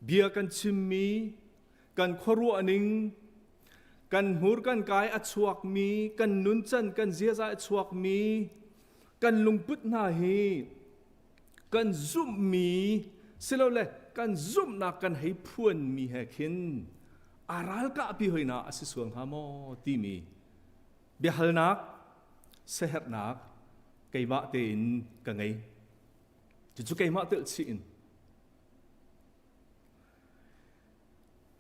bia kan chimmi kan khuaruah ning kan hmur kan kai a chuakmi kan nuncan kan ziaza a chuakmi kan lungput hna hi kan zumhmi silole kan zumhnak kan hei phuanmi he khin a ralkahpi hoina a si sual hnga maw timi biahalnak seherhnak keimah tein ka ngei cucu keimah telh chih in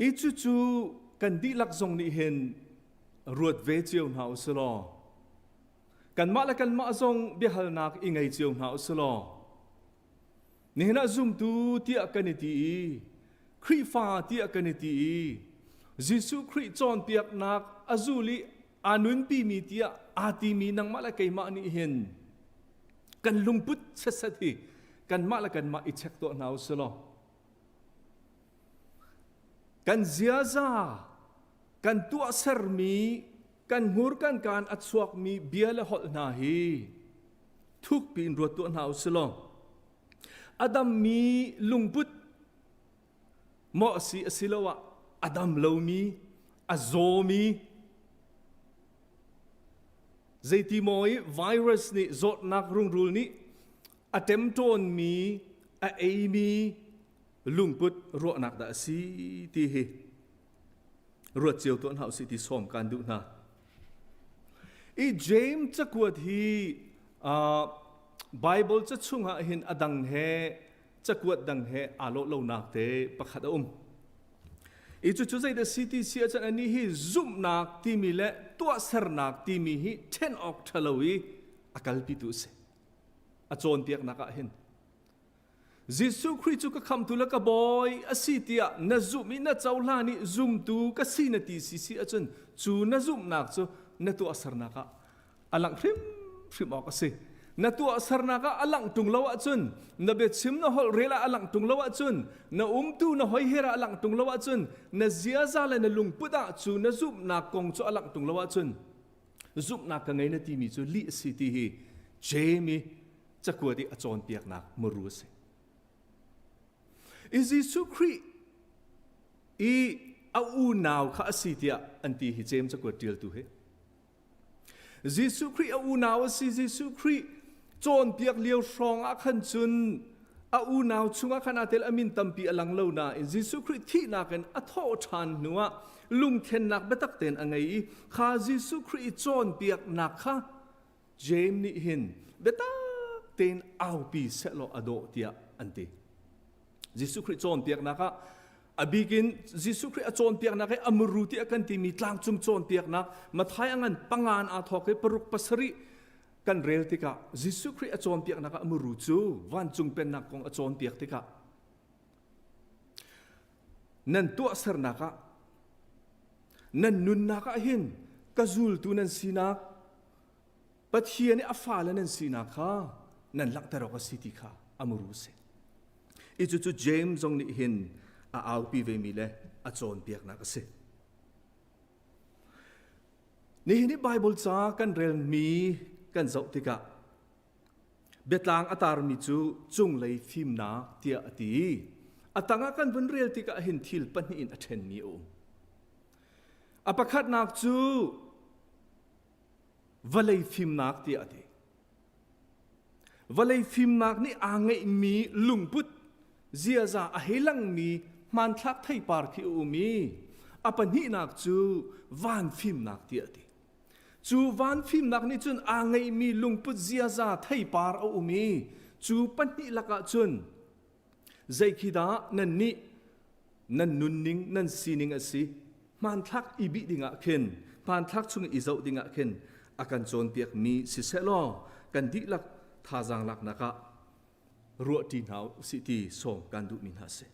I cucu kan dihlak zong nih hin ruat ve cio hna u silaw kanmah le kanmah zong biahalnak i ngei cio hna u silaw nihin ah zumtu tiah kan i ti i Khrihfa tiah kan i ti i Jesuh Khrih cawnpiaknak a zul i aa nunpimi tiah aa timi nangmah le keimah nih hin kan lungput setset hi kanmah le kanmah i check tuah hna u silaw Kan ziaza, kan tuahsermi, kan hmur kan kaan a chuakmi bia le holh hna hi thukpi in ruat tuah hna u silaw a dammi lungput maw a si asiloah a dam lomi a zawmi zeiti maw i virus nih zawtnak rungrul nih a ṭemṭawnmi a eimi lungput ruahnak dah a si ti hi ruat cio tuah hna usih ti sawm kan duh hna. I James cakuat hi uh, Bible ca chungah hin a dang he cakuat dang he aa lawh lonak te pakhat a um. I cucu zeidah si ti si ahcun anih hi zumhnak timi le tuahsernak timi hi ṭhen awk ṭhalo i a kalpitu a si. A cawnpiaknak ah hin Jesuh Khrih cu ka khamtu le ka bawi a si tiah na zumh i na cohlan i zumtu ka si na ti si si ahcun cu na zumhnak cu na tuahsernak ah a langh hrimhrim awk a si. Na tuahsernak ah a langh ṭung lo ahcun na biachim na holh rel ah a langh ṭung lo ahcun na umtu na hoiher ah a langh ṭung lo ahcun na ziaza le na lungput ah cu na zumhnak kong cu a langh ṭung lo ahcun zumhnak ka ngei na timi cu lih a si ti hi Jamie cakuat i a cawnpiaknak muru a si. I Jesuh Khrih i a unau kha a si tiah an ti hi James cakuat ṭialtu hi. Jesuh Khrih a unau a si Jesuh Khrih cawnpiak lio hrawng ah khan cun a unau chungah khan aa tel a min tampi a lang lo nain Jesuh Khrih thihnak in a thawh ṭhan hnuah lungthlennak biatak tein a ngei i kha Jesuh Khrih i cawnpiaknak kha James nih hin biatak tein aupi sehlaw a dawh tiah an ti. Jesuh Khrih cawnpiaknak ah a bikin Jesuh Khrih a cawnpiaknak hi a muru tiah kan timi tlangcung cawnpiaknak Matthai a ngan pangan aa thawk i paruk pasarih kan rel tikah Jesuh Khrih a cawnpiaknak ah a muru cu vancung pennak kong a cawnpiak tikah nan tuahsernak ah nan nunnak ah hin ka zultu nan sinak. Pathian i a fale nan sinak kha nan langhter awk a si ti kha a muru si. I cucu James zong nih hin a aupi vemi le a cawnpiaknak a si. Nihin i Bible ca kan relmi kan zoh tikah biatlang a tarmi cu cunglei fimnak tiah a ti. A tangah kan vun rel tikah hin thil pahnih in a ṭhenmi a um. A pakhatnak cu vawlei fimnak tiah a ti. Vawlei fimnak nih aa ngeihmi lungput ziaza a hei langmi hmanthlak theipar khi a um i a pahnihnak cu van fimnak tiah a ti. Cu van fimnak nih cun aa ngeihmi lungput ziaza theipar a um i cu pahnih lakah cun Zei khi dah nannih nan nunning nan sining a si hmanthlak i bih dingah khin hmanthlak chung i zoh dingah khin a kan cawnpiakmi siseh law kan dihlak thazaang laknak ah ruahṭi hna usih ti sawm kan duhmi hna si.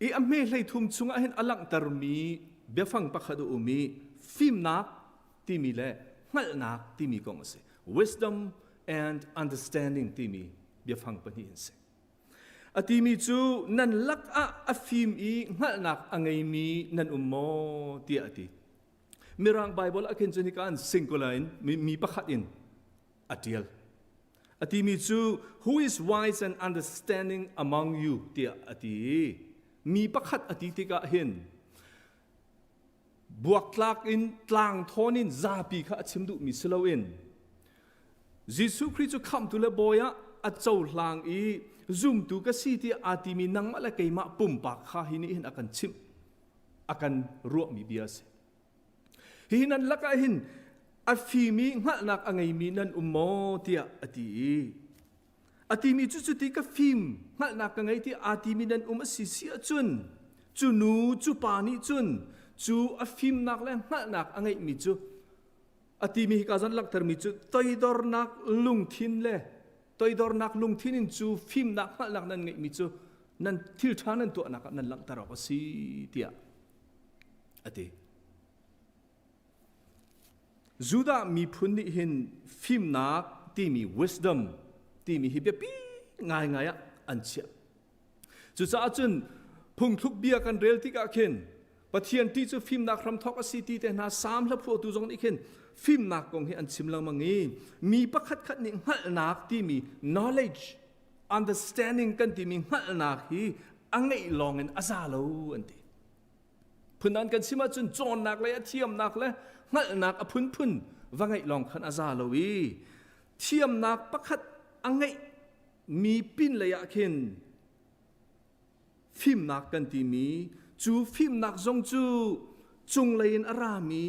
I a hme hlei thum chungah hin a langhtermi biafang pakhat a um i fimnak timi le hngalhnak timi kong a si. Wisdom and understanding timi biafang pahnih an si. A timi cu nan lakah a fim i hngalhnak a ngeimi nan um maw tiah a ti. Mirang Bible ah khin cun hika an singular in mi pakhat in a tial. A timi cu who is wise and understanding among you tiah a ti. Mi pakhat a ti tikah hin buaktlak in tlang thawn in zapi kha a chim duhmi si loin Jesuh Khrih cu khamhtu le bawi ah a cohlang i zumtu ka si tiah aa timi nangmah le keimah pumpak kha hi nih hin a kan chimh a kan ruahmi bia a si. Hihi nan lakah hin a fimi hngalhnak a ngeimi nan um maw tiah a ti i a timi cu cuti ka fim hngalhnak ka ngei ti aa timi nan um a si si ahcun cu nu cu pa nih cun cu a fimnak le hngalhnak a ngeihmi cu a timi hika zan langhtermi cu toidornak lungthin le toidornak lungthin in cu fimnak hngalhnak nan ngeihmi cu nan thil ṭha nan tuahnak ah nan langhter awk a si tiah a ti. Judah miphun nih hin fimnak timi wisdom timi hi biapi ngaingai ah an chiah. Cucaah cun phungthluk bia kan rel tikah khin Pathian ti cu fimnak hramthawk a si ti te hna Salm hla phuahtu zong nih khin fimnak kong hi an chim lengmang i mi pakhat khat nih hngalhnak timi knowledge understanding kan timi hngalhnak hi a ngeih lawng in a za lo an ti. Phundang kan chim ahcun cawnnak le a thiamnak le hngalhnak a phunphun va ngeih lawng khan a za lo i thiamnak pakhat a ngeih mi pin lei ah khin fimnak kan timi cu fimnak zong cu cunglei in a rami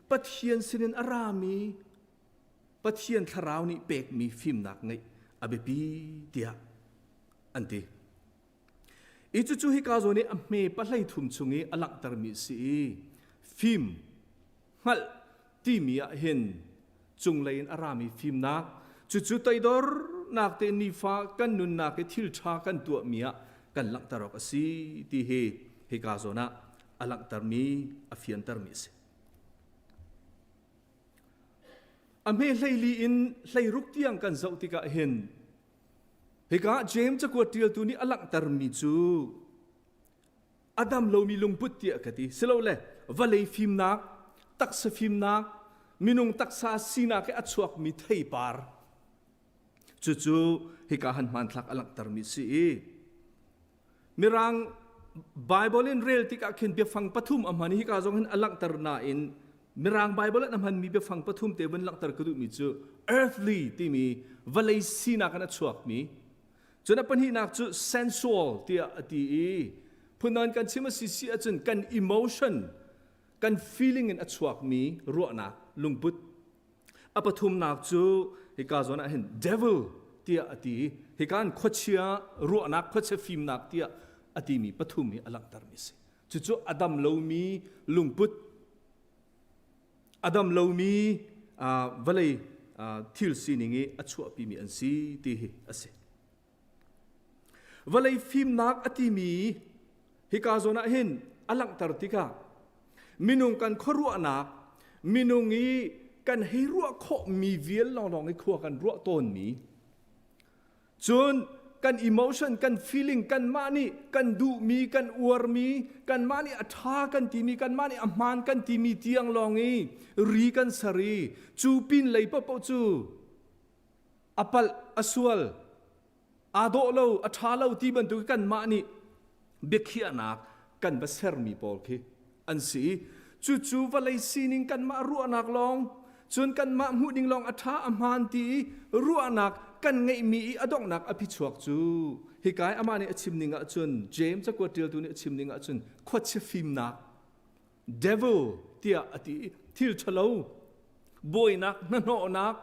Pathian sinin a rami Pathian thlarau nih pekmi fimnak ngeih a biapi tiah an ti. I cucu hika zawn i a hme pahlei thum chung i a langhtermi a si i fim hngalh timi ah hin cunglei in a rami fimnak cucu toidornak te nifa kan nunnak i thil ṭha kan tuahmi ah kan langhter awk a si ti hi hika zawn ah a langhtermi a fiantermi a si. A hme hleili in hleiruk tiang kan zoh tikah hin Hika James cakuat ṭialtu nih a langhtermi cu a dam lomi lungput tiah ka ti. Silole vawlei fimnak, taksa fimnak, minung taksa sinak i a chuakmi theipar. Cucu hika han hmanthlak a langhtermi si i Mirang Bible in rel tikah khin biafang pathum a hman i hika zong hin a langhter nain Mirang Bible in a hmanmi biafang pathum te vun langhter ka duhmi cu earthly timi vawlei sinak in a chuakmi cun a pahnihnak cu sensual tiah a ti i phundang kan chim a si si ahcun kan emotion kan feeling in a chuakmi ruahnak lungput A pathumnak cu hika zawn ah hin devil tiah a ti i hika in khuachia ruahnak khuachia fimnak tiah a timi pathum hi a langhtermi a si. Cucu a dam lomi lungput, a dam lomi vawlei thil sining i a chuahpimi an si ti hi a si. Vawlei fimnak a timi hika zawn ah hin a langhter tikah minung kan khuaruahnak minung i kan hei ruah khawhmi vial lawnglawng i khua kan ruah tawnmi cun kan emotion kan feeling kanmah nih kan duhmi kan uarmi kanmah nih a ṭha kan timi kanmah nih a hmaan kan timi tiang lawng i ri kan ser i cu pin lei paohpaoh cu a palh a sual aa dawh lo a ṭha lo ti bantuk kanmah nih biakhiahnak kan va sermi pawl khi an si i cucu vawlei sining kanmah ruahnak lawng cun kanmah hmuh ding lawng a ṭha a hmaan ti i ruahnak kan ngeihmi i a donghnak a phichuak cu hikai amah nih a chim ning ahcun James cakuat ṭialtu nih a chim ning ahcun khuachia fimnak devil tiah a ti i thil ṭhalo buainak hnahnawhnak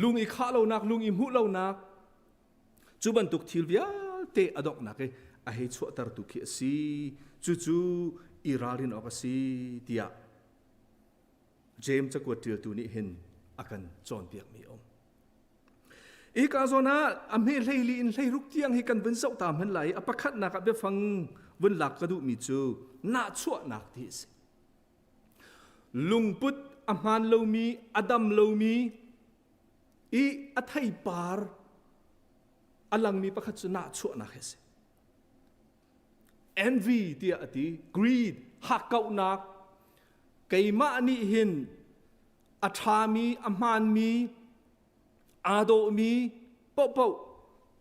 lung i khah lonak lung i hmuh lonak cu bantuk thil vialte a donghnak i a hei chuahtertu khi a si cucu i ralrin awk a si tiah James cakuat ṭialtu nih hin a kan cawnpiakmi a um. Hika zawn ah a hme hleili in hleiruk tiang hi kan vun zoh ta hman lai i a pakhatnak ah biafang vun lak ka duhmi cu nahchuahnak ti a si. Lungput a hmaan lomi, a dam lomi i a theipar a langmi pakhat cu nahchuahnak hi a si. Envy tiah a ti, greed, hakkauhnak, keimah nih hin a ṭhami, a hmaanmi, aa dawhmi paohpaoh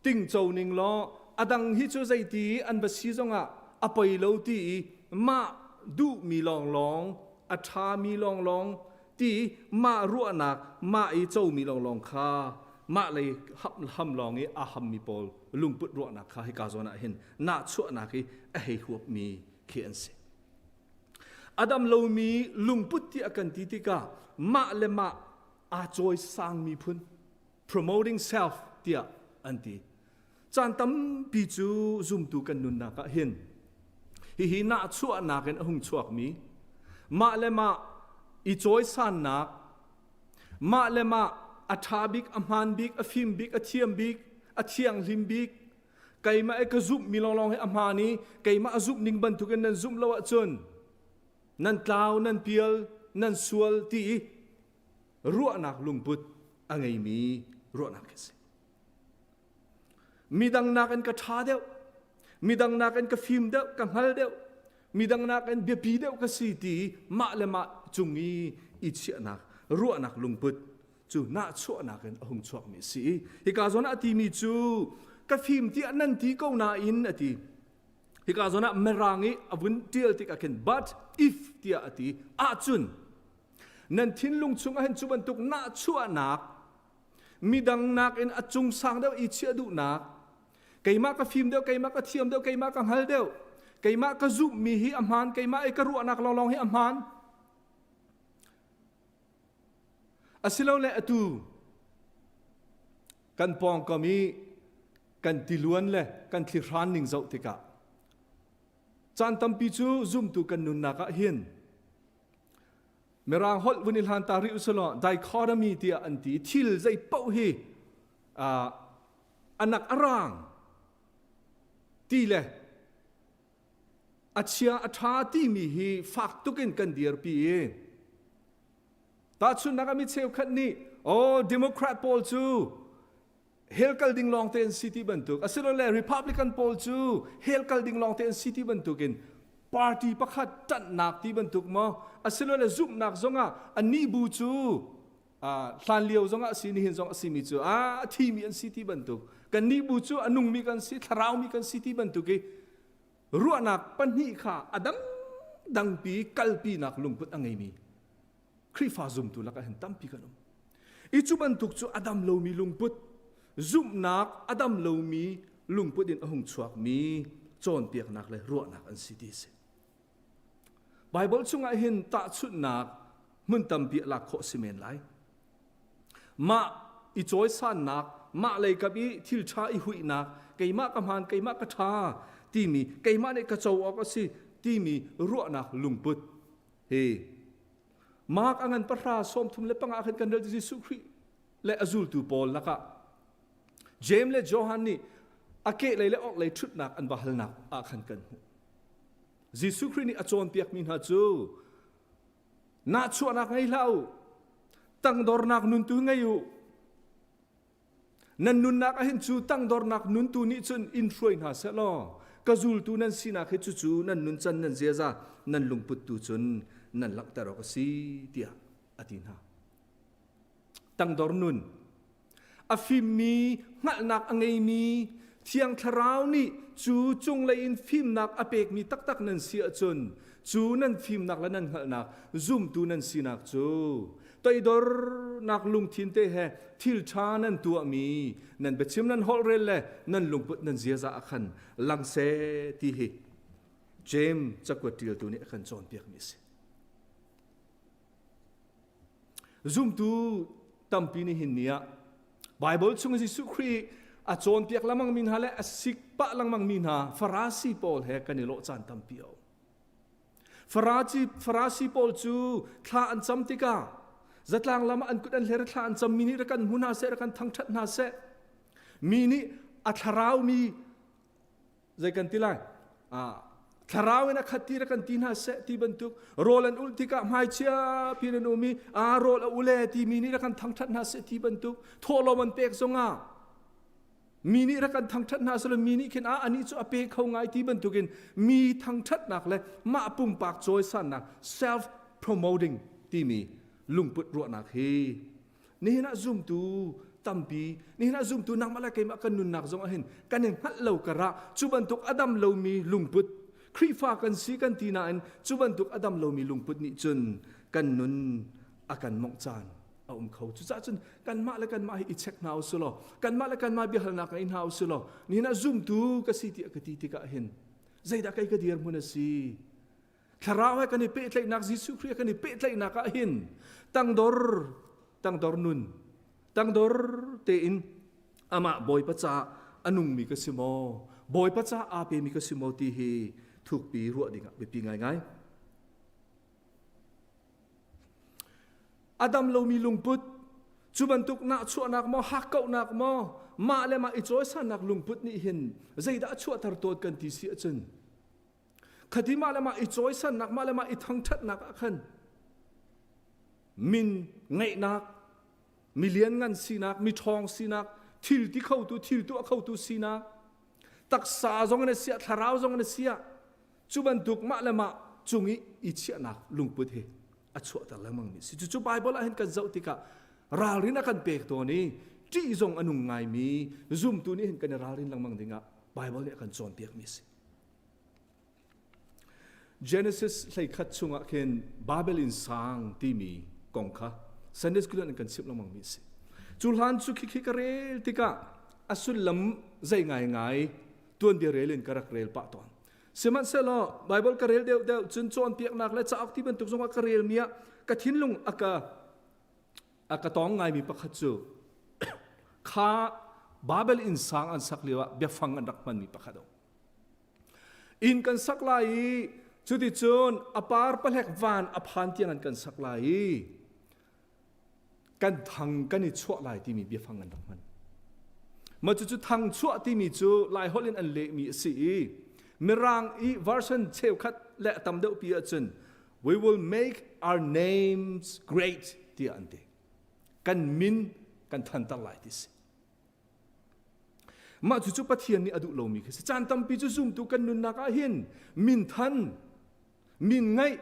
tingco ning law a dang hi cu zeiti an va si zongah a poi lo ti i mah duhmi lawnglawng a ṭhami lawnglawng ti mah ruahnak mah i comi lawnglawng kha mah lei ham lawng i aa hammi pawl lungput ruahnak kha hika zawn ah hin nahchuahnak i a hei huapmi khi an si. A dam lomi lungput ti a kan ti tikah mah le mah aa cawisangmi phun promoting self tiah an ti. Caan tampi cu zumtu kan nunnak ah hin hihi nahchuahnak in a hung chuakmi mah le mah i cawisannak mah le mah a ṭha bik a hmaan bik a fim bik a thiam bik a thianghlim bik keimah i ka zumhmi lawnglawng hi a hmaan i keimah a zumh ning bantukin nan zumh lo ahcun nan tlau nan pial nan sual ti i ruahnak lungput a ngeimi ruahnak khi a si. Midang nakin ka ṭha deuh, midang nakin ka fim deuh, ka hngal deuh, midang nakin biapi deuh ka si ti mah le mah cung i i chiahnak, ruahnak lungput cu nahchuahnak in a hung chuakmi a si. Hika zawn ah a timi cu ka fim tiah nan ti ko nain a ti. Hika zawn ah Mirang i a vun ṭial tikah khin but if tiah a ti ahcun nan thinlung chungah hin cu bantuk nahchuahnak midang nakin a cung sang deuh i chiah duhnak keimah ka fim deuh keimah ka thiam deuh keimah ka hngal deuh keimah ka zumhmi hi a hmaan keimah i ka ruahnak lawnglawng hi a hmaan asilole atu kan pawngkam i kan tiluan le kan thlihran ning zoh tikah caan tampi cu zumtu kan nunnak ah hin Mirang holh vun i hlan ta rih usulaw dichotomy tiah an ti thil zei paoh hi anak a rang ti le a chia a ṭha timi hi fak tukin kan dirpi i tahchunhnak ah mi cheukhat nih oh Democrat pawl cu hell kal ding lawng te an si ti bantuk asilole Republican pawl cu hell kal ding lawng te an si ti bantukin party pakhat ṭanhnak ti bantuk maw asilole zumhnak zongah anih bu cu hlan lio zongah a si nihin zong a simi cu a thimi an si ti bantuk kannih bu cu a nungmi kan si thlaraumi kan si ti bantuk i ruahnak pahnih kha a dangdangpi kalpinak lungput a ngeimi Khrihfa zumtu lakah hin tampi kan um. I cu bantuk cu a dam lomi lungput, zumhnak a dam lomi lungput in a hung chuakmi cawnpiaknak le ruahnak an si ti a si. Baibal chungah hin tahchunhnak hmun tampi a lak khawh si men lai. Mah i cawisannak, mah lei kap i thil ṭha i huihnak, keimah ka hmaan, keimah ka ṭha timi, keimah nih ka co awk a si timi ruahnak lungput hi Mark a ngan pahra 35 khan kan rel Jesuh Khrih le a zultu pawl lakah James le Johan nih a kehlei le orhlei ṭhutnak an va halnak ah khan kan hmuh. Jesuh Khrih nih a cawnpiakmi hna cu Nahchuahnak ngei hlah u. Tangdornak nun tu ngei u. Nan nunnak ahhin cu tangdornak nun tu nih cun in hruai hna seh law ka zultu nan sinak hi cucu nan nuncan nan ziaza nan lungput tu cun nan langhter awk a si tiah a ti hna. Tangdor nun a fimmi hngalhnak a ngeimi Thiang Thlarau nih cu cunglei in fimnak a pekmi taktak nan si ahcun cu nan fimnak le nan hngalhnak zumtu nan sinak cu toidornak lungthin te he thil ṭha nan tuahmi nan biachim nan holhrel le nan lungput nan ziaza ah khan lang seh ti hi James cakuat ṭialtu nih a kan cawnpiakmi a si. Zumtu tampi nih hin ni ah Baibal chung Jesuh Khrih a cawnpiak lengmang mi hna le a sik pah lengmang mi hna Farasi pawl he kan i lawh caan tampi a um. Farasi, Farasi pawl cu thla an cam tikah zatlang lam ah an kut an hler thla an cam mi nih rak kan hmu hna seh rak kan thangṭhat hna seh mi nih a thlarau mi zei kan ti lai thlarau in a khat ti kan ti hna seh ti bantuk rawl an ulh tikah hmaichia pin an um i a rawl a ule ti mi nih rak kan thangṭhat hna seh ti bantuk thawhlawm an pek zongah mi nih rak kan thangṭhat hna seh mi nih khin a anih cu a pe kho ngai ti bantukin mi thangṭhatnak le mah pumpak cawisannak self promoting timi lungput ruahnak hi Nihin ah zumtu tampi, nihin ah zumtu nangmah le keimah kan nunnak zong ah hin kan i hngalh lo karah cu bantuk a dam lomi lungput Khrihfa kan si kan ti nain cu bantuk a dam lomi lungput nih cun kan nun a kan mongh caan a um kho. Cucaah cun kanmah le kanmah hi i check hna usih law kanmah le kanmah biahalnak ngei hna usih law nihin ah zumtu ka si tiah ka ti tikah hin zeidah kei ka dirhmun a si? Thlarau he kan i pehtlaihnak Jesuh Khrih he kan i pehtlaihnak ah hin tangdor tangdor nun tangdor tein amah Bawipa caah a nungmi ka si maw Bawipa caah aa pemi ka si maw ti hi thukpi ruah ding ah biapi ngaingai. A dam lomi lungput cu bantuk nahchuahnak maw hakkauhnak maw mah le mah i cawisannak lungput nih hin zeidah a chuahter tawn kan ti si ahcun Khati mah le mah i cawisannak, mah le mah i thangṭhatnak ah khan min ngeihnak, mi lianngan sinak, mi ṭhawng sinak, thil ti khotu, thil tuah khotu sinak, taksa zong in a siah, thlarau zong in a siah, cu bantuk mah le mah cung i i chiahnak lungput hi a chuahter lengmang mi si. Cucu Bible ah hin kan zoh tikah ralrin a kan pek tawn i ṭih zong a nung ngaimi zumtu nih hin kan i ralrin lengmang dingah Bible nih a kan cawnpiak mi a si. Genesis hleikhat chungah khin Babel inn sang timi kong kha Sunday School in kan chimh lengmang mi a si. Cu hlan cu khikhi ka rel tikah a sullam zei ngaingai tuanbia rel in ka rak rel pah tawn. Sihmanhsehlaw Bible ka rel deuhdeuh cun cawnpiaknak le cauk ti bantuk zongah ka rel mi ah ka thinlung a ka a ka tawng ngaimi pakhat cu kha Babel inn sang an sak lio ah biafang an rak hmanmi pakhat a um. Inn kan sak lai i cuticun a par pahlek van a phan tiang an kan sak lai i kan thang kan i chuah lai timi biafang an rak hman. Mah cucu thang chuah timi cu Laiholh in an lehmi a si i Mirang i version cheukhat le a tam deuh pi ahcun we will make our names great tiah an ti. Kan min kan thanter lai ti si. Mah cucu Pathian nih a duh lomi khi si. Caan tampi cu zumtu kan nunnak ah hin minthan, min ngeih,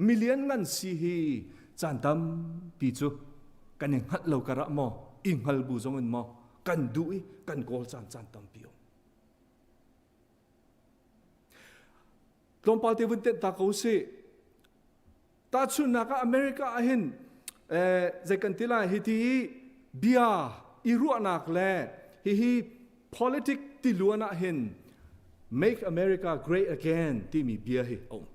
milian ngan si hi caan tampi cu kan i hngalh lo karah maw, i hngal bu zong in maw kan duh i kan kawl caan caan tampi um. Tlawmpal te vun tenh ta ko sih. Tahchunhnak ah America ah hin eh, zei kan ti lai hi ti bia i ruahnak le hihi politic tiluan ah hin make America great again timi bia hi a um.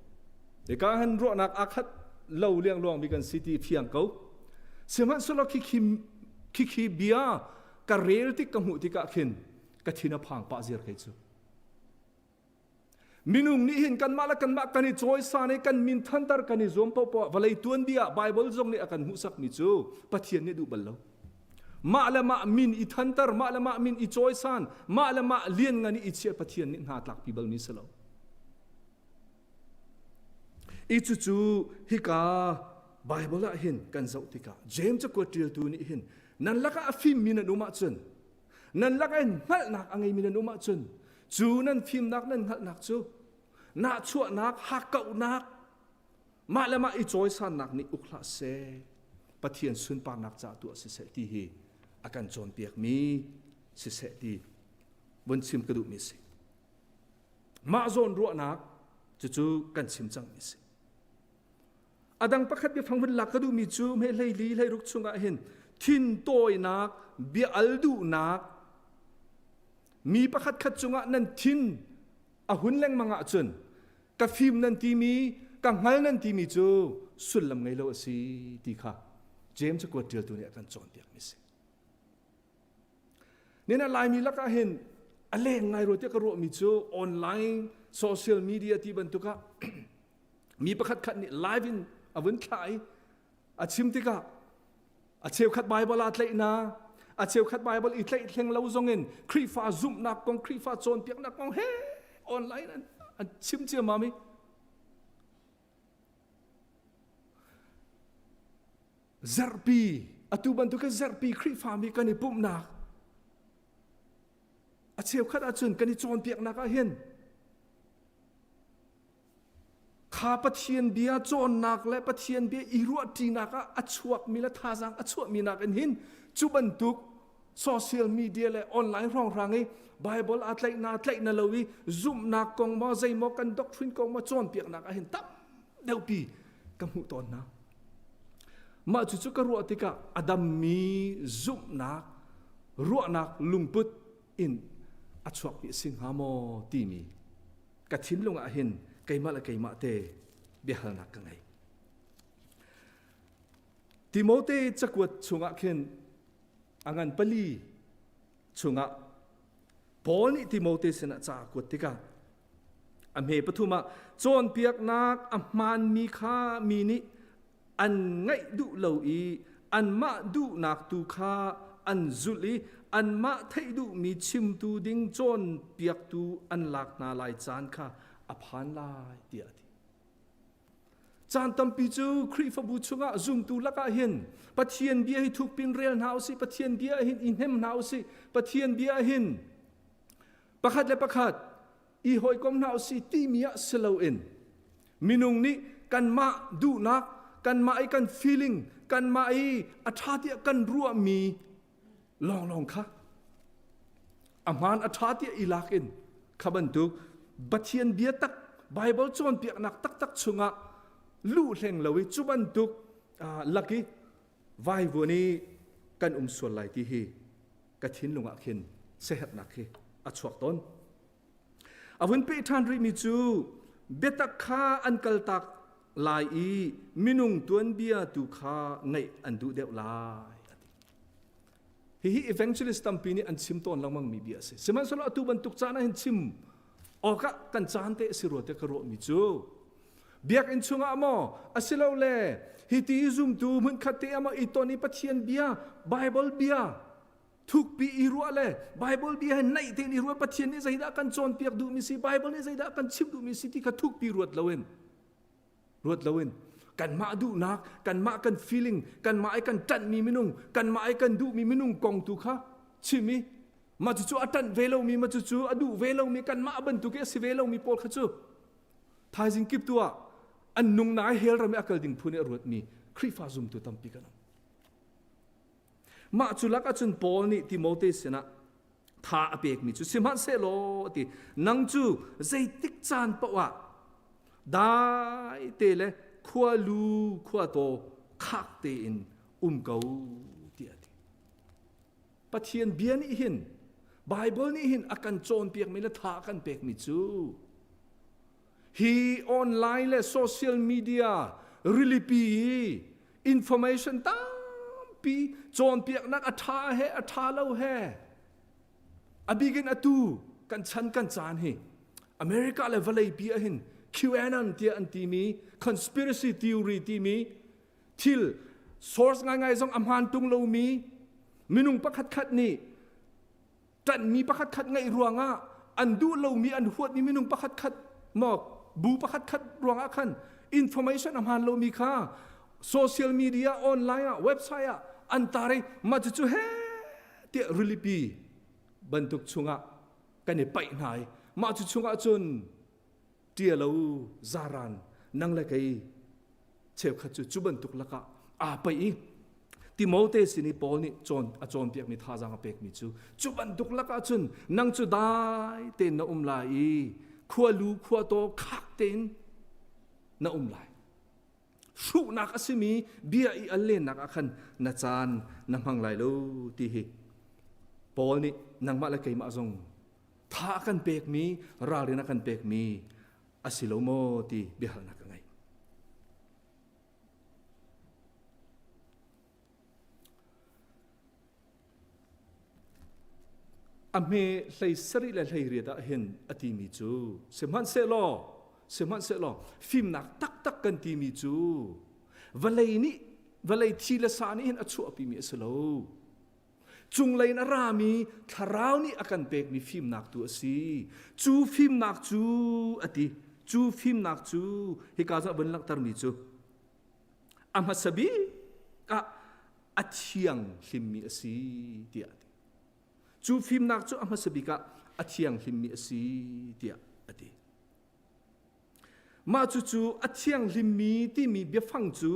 Hika hin ruahnak aa khat lo liangluang mi kan si ti fiang ko. Sihmanhsehlaw khikhi khikhi bia ka rel tik ka hmuh tikah khin ka thin a phang pah ziar kei cu. Minung nih hin kanmah le kanmah kan i cawisan i kan min thantar kan i zuam paohpaoh vawlei tuanbia Bible zong nih a kan hmuhsakmi cu Pathian nih duh bal lo. Mah le mah min i thantar, mah le mah min i cawisan, mah le mah lianngan i i chiah Pathian nih hna tlakpi balmi si lo. I cucu hika Bible ah hin kan zoh tikah James cakuat ṭialtu nih hin nan lakah a fimmi nan um ahcun nan lakah in hngalhnak a ngeimi nan um ahcun cu nan fimnak nan hngalhnak cu nahchuahnak hakkauhnak mah le mah i cawisannak nih uk hlah seh Pathian sunparnak caah tuah siseh ti hi a kan cawnpiakmi siseh ti vun chim ka duhmi si. Mah zawn ruahnak cucu kan chim cangmi si. A dang pakhat biafang vun lak ka duhmi cu hme hleili hleiruk chungah hin thintawinak bia al duhnak mi pakhat khat cungah nan thin a hun lengmang ahcun ka fim nan timi ka hngal nan timi cu sullam ngei lo a si ti kha James cakuat ṭialtu nih a kan cawnpiakmi si. Nina Laimi lakah hin a leng ngai rua tiah ka ruahmi cu online social media ti bantuk ah mi pakhat khat nih live in a vun thlah i a chim tikah a cheukhat Bible aa tlaih na a cheukhat Bible i tlaih hleng lo zongin Khrihfa zumhnak kong Khrihfa cawnpiaknak kong he online an, an chim ciammam i Zarhpi atu bantukin zarhpi Khrihfami kan i pumhnak a cheukhat ahcun kan i cawnpiaknak ah hin kha Pathian bia cawnnak le Pathian bia i ruahṭinak ah a chuakmi le thazaang a chuahmi nakin hin cu bantuk social media le online hrawnghrang i Bible aa tlaih na tlaih na lo i zumhnak kong maw zeimaw kan doctrine kong maw cawnpiaknak ah hin tam deuhpi ka hmuh tawn hna. Mah cucu ka ruah tikah a dammi zumhnak ruahnak lungput in a chuakmi a si hnga maw timi ka thinlung ah hin keimah le keimah te biahalnak ka ngei. Timote cakuat chungah khin a ngan pali chungah Paul nih Timote sinah ca a kuat tikah a hme pathum ah cawnpiaknak a hmaanmi kha mi nih an ngaih duh lo i anmah duhnak tu kha an zulh i anmah theih duhmi chimtu ding cawnpiaktu an lak hna lai caan kha a phan lai tiah a ti. Caan tampi cu Khrihfabu chungah zumtu lakah hin Pathian bia hi thukpin rel hna usih, Pathian bia hin i hnem hna usih, Pathian bia hin pakhat le pakhat i hawikom hna usih timi ah si loin minung nih kanmah duhnak, kanmah i kan feeling, kanmah i a ṭha tiah kan ruahmi lawnglawng kha a hmaan a ṭha tiah i lak in kha bantuk Pathian bia tak Bible cawnpiaknak taktak chungah luh hleng lo i cu bantuk lak i vaivuan i kan um sual lai ti hi ka thinlung ah khin siaherhnak hi a chuak tawn. A vun peh ṭhan rihmi cu biatak kha an kaltak lai i minung tuanbia tu kha ngaih an duh deuh lai a ti. Hihi evangelist tampi nih an chim tawn lengmangmi bia a si. Sihmanhsehlaw atu bantuk caan ah hin chim awkah kan caan te a si rua tiah ka ruahmi cu biakinn chungah maw asilole hi ti zumtu hmunkhat te ah maw i ton i Pathian bia Bible bia thukpi i ruah le Bible bia he naih tein i ruah Pathian nih zeidah kan cawnpiak duhmi si Bible nih zeidah kan chimh duhmi si ti kha thukpi ruat loin ruat loin kanmah duhnak kanmah kan feeling kanmah i kan ṭanhmi minung kanmah i kan duhmi minung kong tu kha chim i mah cucu a ṭanh ve lomi mah cucu a duh ve lomi kanmah bantuk i a si ve lomi pawl kha cu thaizing kip tu ah an nung na hell ram i a kal ding phun i a ruatmi Khrihfa zumtu tampi kan um Mah cu lakah cun Paul nih Timote sinah tha a pekmi cu sihmanhsehlaw ti nang cu zeitik caan paoh ah dai te le khualu khuataw khak tein um ko tiah a ti. Pathian bia nih hin Bible nih hin a kan cawnpiakmi le tha a kan pekmi cu hi online le social media rilipi i information tampi cawnpiaknak a ṭha he a ṭha lo he a bikin atu kan chan kan caan hi America le vawleipi ah hin QAnon tiah an timi conspiracy theory timi thil source ngaingai zong a hmaan tung lomi minung pakhat khat nih ṭanhmi pakhat khat ngeih ruangah an duh lomi an huatmi minung pakhat khat maw bu pakhat khat ruangah khan information a hmaan lomi kha. Social media online ah website ah an tar i mah cucu he tiah rilipi bantuk chungah kan i paih hna i mah cu chungah cun ṭialo zaran nang le kei cheukhat cu cu bantuk lakah aa paih i Timote sin i Paul nih cawn a cawnpiakmi thazaang a pekmi cu cu bantuk lakah cun nang cu dai tein na um lai i khualu khuataw khak tein na um lai. Hruhnak a simi bia i al lennak ah khan na caan na hmang lai lo ti hi Paul nih nangmah le keimah zong tha a kan pekmi ralrin a kan pekmi a si lo maw ti biahalnak ka ngei. A hme hlei sarih le hlei riat ah hin a timi cu sihmanhsehlaw sihmanhsehlaw fimnak taktak kan timi cu vawlei nih vawlei thi le sa nih hin a chuahpimi a si lo. Cunglei in a rami thlarau nih a kan pekmi fimnak tu a si. Cu fimnak cu a ti. Cu fimnak cu hika zawn a vun langhtermi cu a hmasa bik ah a thianghlimmi a si tiah a ti. Cu fimnak cu a hmasa bik ah a thianghlimmi a si tiah a ti. Mah cucu a thianghlimmi timi biafang cu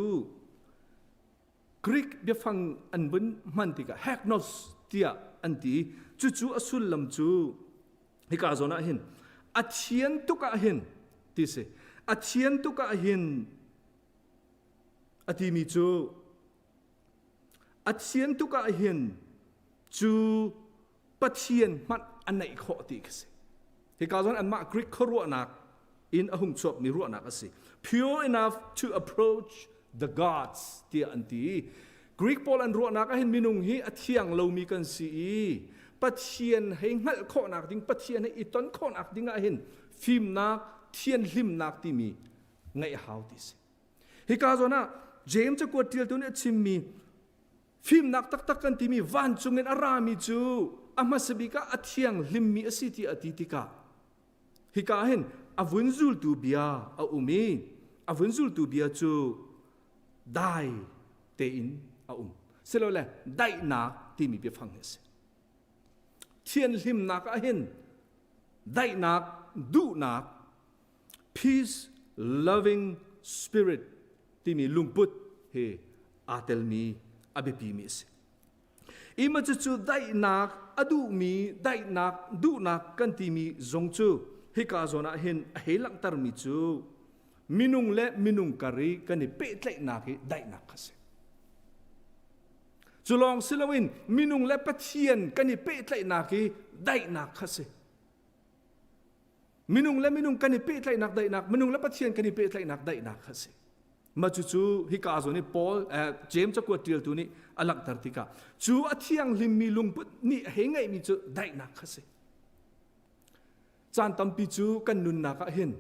Greek biafang an vun hman tikah hagnos tiah an ti. Cucu a sullam cu hika zawn ah hin a thian tuk ah hin ti si. A thian tuk ah hin a timi cu a thian tuk ah hin cu Pathian hmanh a neih khawh ti khi si. Hika zawn anmah Greek khuaruahnak in a hung chuakmi ruahnak a si. Pure enough to approach the gods tiah an ti. Greek pawl an ruahnak ahhin minung hi a thiang lomi kan si i Pathian hei hngalh khawhnak ding, Pathian hei i ton khawhnak ding ahhin fimnak, thianhlimnak timi ngeih a hau ti si. Hika zawn ah James cakuat ṭialtu nih a chimmi Fimnak taktak kan timi vancung in a rami cu a hmasa bik ah a thianghlimmi a si tiah a ti tikah hika hin a vun zultu bia a um i a vun zultu bia cu dai tein a um silole daihnak timi biafang hi a si thianhlimnak ah hin daihnak duhnak peace loving spirit timi lungput he aa telmi a biapimi a si. Ima cucu daihnak a duhmi daihnak duhnak kan timi zong cu hika zawn ah hin a hei langhtermi cu minung le minung kar i kan i pehtlaihnak i daihnak kha si. Cu lawng si loin minung le Pathian kan i pehtlaihnak i daihnak kha si. Minung le minung kan i pehtlaihnak daihnak, minung le Pathian kan i pehtlaihnak daihnak kha a si. Mah cucu hika zawn i Paul eh, James cakuat ṭialtu nih a langhter tikah cu a thianghlimmi lungput nih a hei ngeihmi cu daihnak kha a si. Caan tampi cu kan nunnak ah hin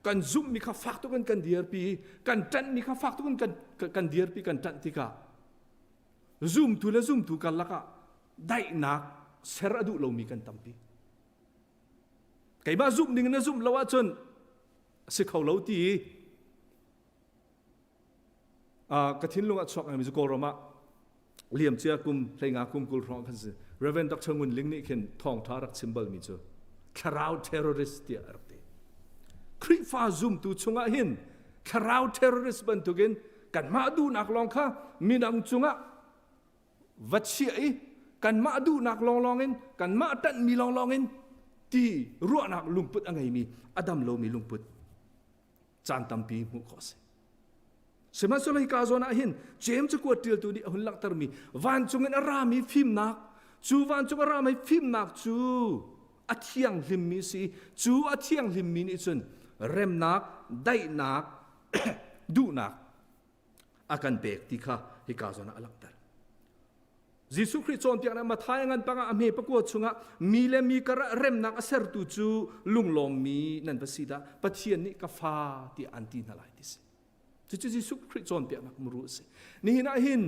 kan zumhmi kha fak tuk in kan dirpi i kan ṭanhmi kha fak tuk in kan, kan dirpi kan ṭanh tikah zumtu le zumtu karlak ah daihnak ser a duh lomi kan tampi. Keimah zumh ning na zumh lo ahcun a si kho lo ti i ka thinlung ah chuak ngaimi cu Kawlram ah liamcia kum hleinga kum 20 hrawng khan si Reverend Dr. Ngun Ling nih khin thawngtha rak chim balmi cu thlarau terrorist tiah a rak ti. Khrihfa zumtu chungah hin thlarau terrorist bantukin kanmah duhnak lawng kha midang cungah va chiah i kanmah duhnak lawnglawng in kanmah ṭanhmi lawnglawng in ti ruahnak lungput a ngeimi a dam lomi lungput caan tampi hmuh khawh a si. Sihmanhsehlaw hika zawn ah hin James cakuat ṭialtu nih a hun langhtermi vancung in a rami fimnak cu vancung a rami fimnak cu a thianghlimmi si cu a thianghlimmi nih cun remnak daihnak duhnak a kan pek ti kha hika zawn ah a langhter. Jesuh Khrih cawnpiaknak Matthai ngan pangah a hme pakua chungah mi le mi karah remnak a sertu cu lunglawmmi nan va si dah Pathian nih ka fa tiah an ti hna lai ti si. Cucu Jesuh Khrih cawnpiaknak muru a si. Nihin ah hin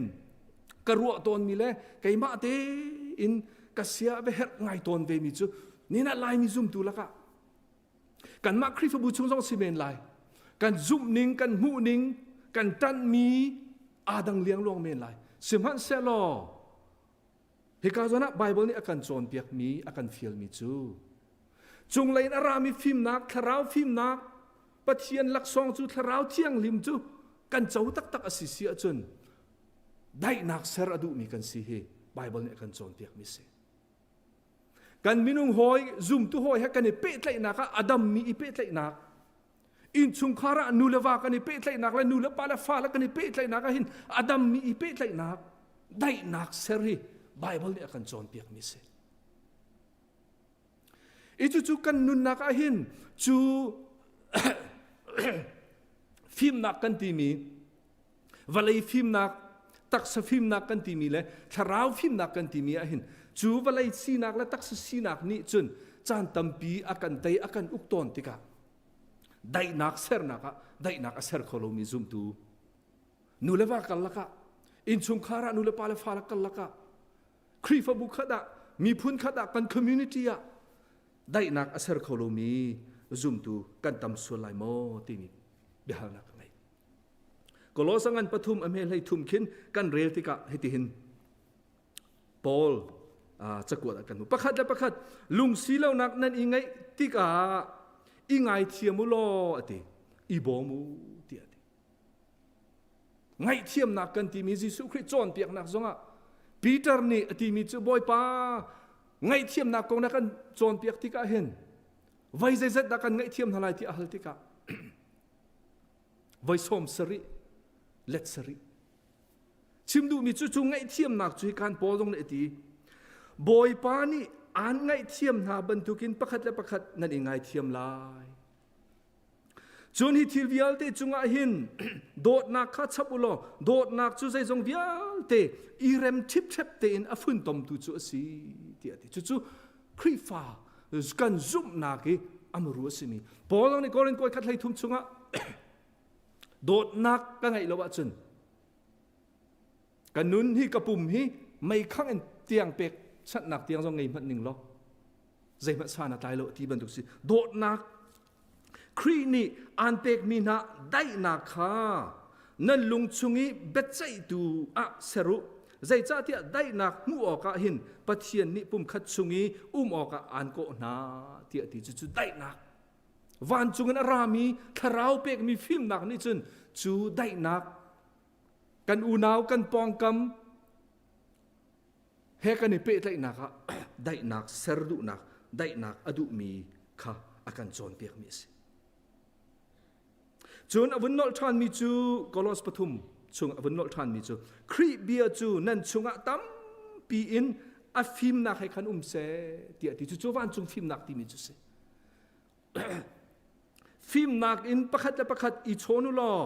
ka ruah tawnmi le keimah tein ka sia va herh ngai tawn ve mi cu nihin ah Laimi zumtu lakah Kanmah Khrihfabu chung zong si men lai. Kan zumhning, kan hmuhning, kan ṭanhmi. Aa dang liangluang men lai. Sihmanhsehlaw hika zawn ah Bible nih a kan cawnpiakmi, a kan fialmi cu cunglei in a rami fimnak, thlarau fimnak, Pathian laksawng cu thlarau thianghlim cu kan co taktak a si si ahcun daihnak ser a duhmi kan si hi Bible nih a kan cawnpiakmi si. Kan minung hawi, zumtu hawi he kan i pehtlaihnak ah a dammi i pehtlaihnak, innchungkhar ah nu le va kan i pehtlaihnak le nu le pa le fa le kan i pehtlaihnak ah hin a dammi i pehtlaihnak, daihnak ser hi Bible nih a kan cawnpiakmi si. I cucu kan nunnak ah hin cu fimnak kan timi vawlei fimnak taksa fimnak kan timi le thlarau fimnak kan timi ah hin cu vawlei sinak le taksa sinak nih cun caan tampi a kan tei a kan uk tawn tikah daihnak sernak ah daihnak a ser kho lomi zumtu nu le va karlak ah innchungkhar ah nu le pa le fa le karlak ah Khrihfabu khat ah miphun khat ah kan community ah daihnak a ser kho lomi zumtu kan tam sual lai maw timi biahalnak ka ngei. Kolosa ngan pathum a hme hlei thum khin kan rel tikah hitihin Paul cakuat ah kan hmu. Pakhat le pakhat lungsi lonak nan i ngeih tikah i ngaithiam u law a ti. I bawm u tiah a ti. Ngaihthiamnak kan timi Jesuh Khrih cawnpiaknak zongah Peter nih a timi cu Bawipa ngaihthiamnak kong na kan cawnpiak tikah hin voi zeizat dah kan ngaihthiam hna lai ti a hal tikah voi sawm sarih let sarih chim duhmi cu cu ngaihthiamnak cu hi kan Paul zong nih a ti Bawipa nih aan ngaihthiam hna bantukin pakhat le pakhat nan i ngaithiam lai Cun hi thil vialte cungah hin dawtnak kha chap u law dawtnak cu zeizong vialte i rem ṭhipṭhep tein a funtomtu cu a si tiah a ti. Cucu Khrihfa kan zumhnak i a muru a simi. Paul nih Korin kawi khat hlei thum chungah dawtnak ka ngeih lo ahcun ka nun hi ka pum hi meikhang in tiang pek chanhnak tiang zong ngei hmanh ning law zeihmanh san a tlai lo ti bantuk si dawtnak Khrih nih aan pekmi hna daihnak kha nan lung chung i biaceihtu ah ser u. Zeicahtiah daihnak hmuh awkah hin Pathian nih pumkhat chung i um awkah aan kawh hna tiah ti cucu daihnak. Vancung in a rami thlarau pekmi fimnak nih cun cu daihnak kan unau kan pawngkam he kan i pehtlaihnak ah daihnak ser duhnak daihnak a duhmi kha a kan cawnpiakmi a si. Cun a vun nolh ṭhanmi cu Kolos pathum chung a vun nolh ṭhanmi cu Khrih bia cu nan chungah tampi in a fimnak he khan um seh tiah ti cu cu vancung fimnak timi cu si. Fimnak in pakhat le pakhat i chawn u law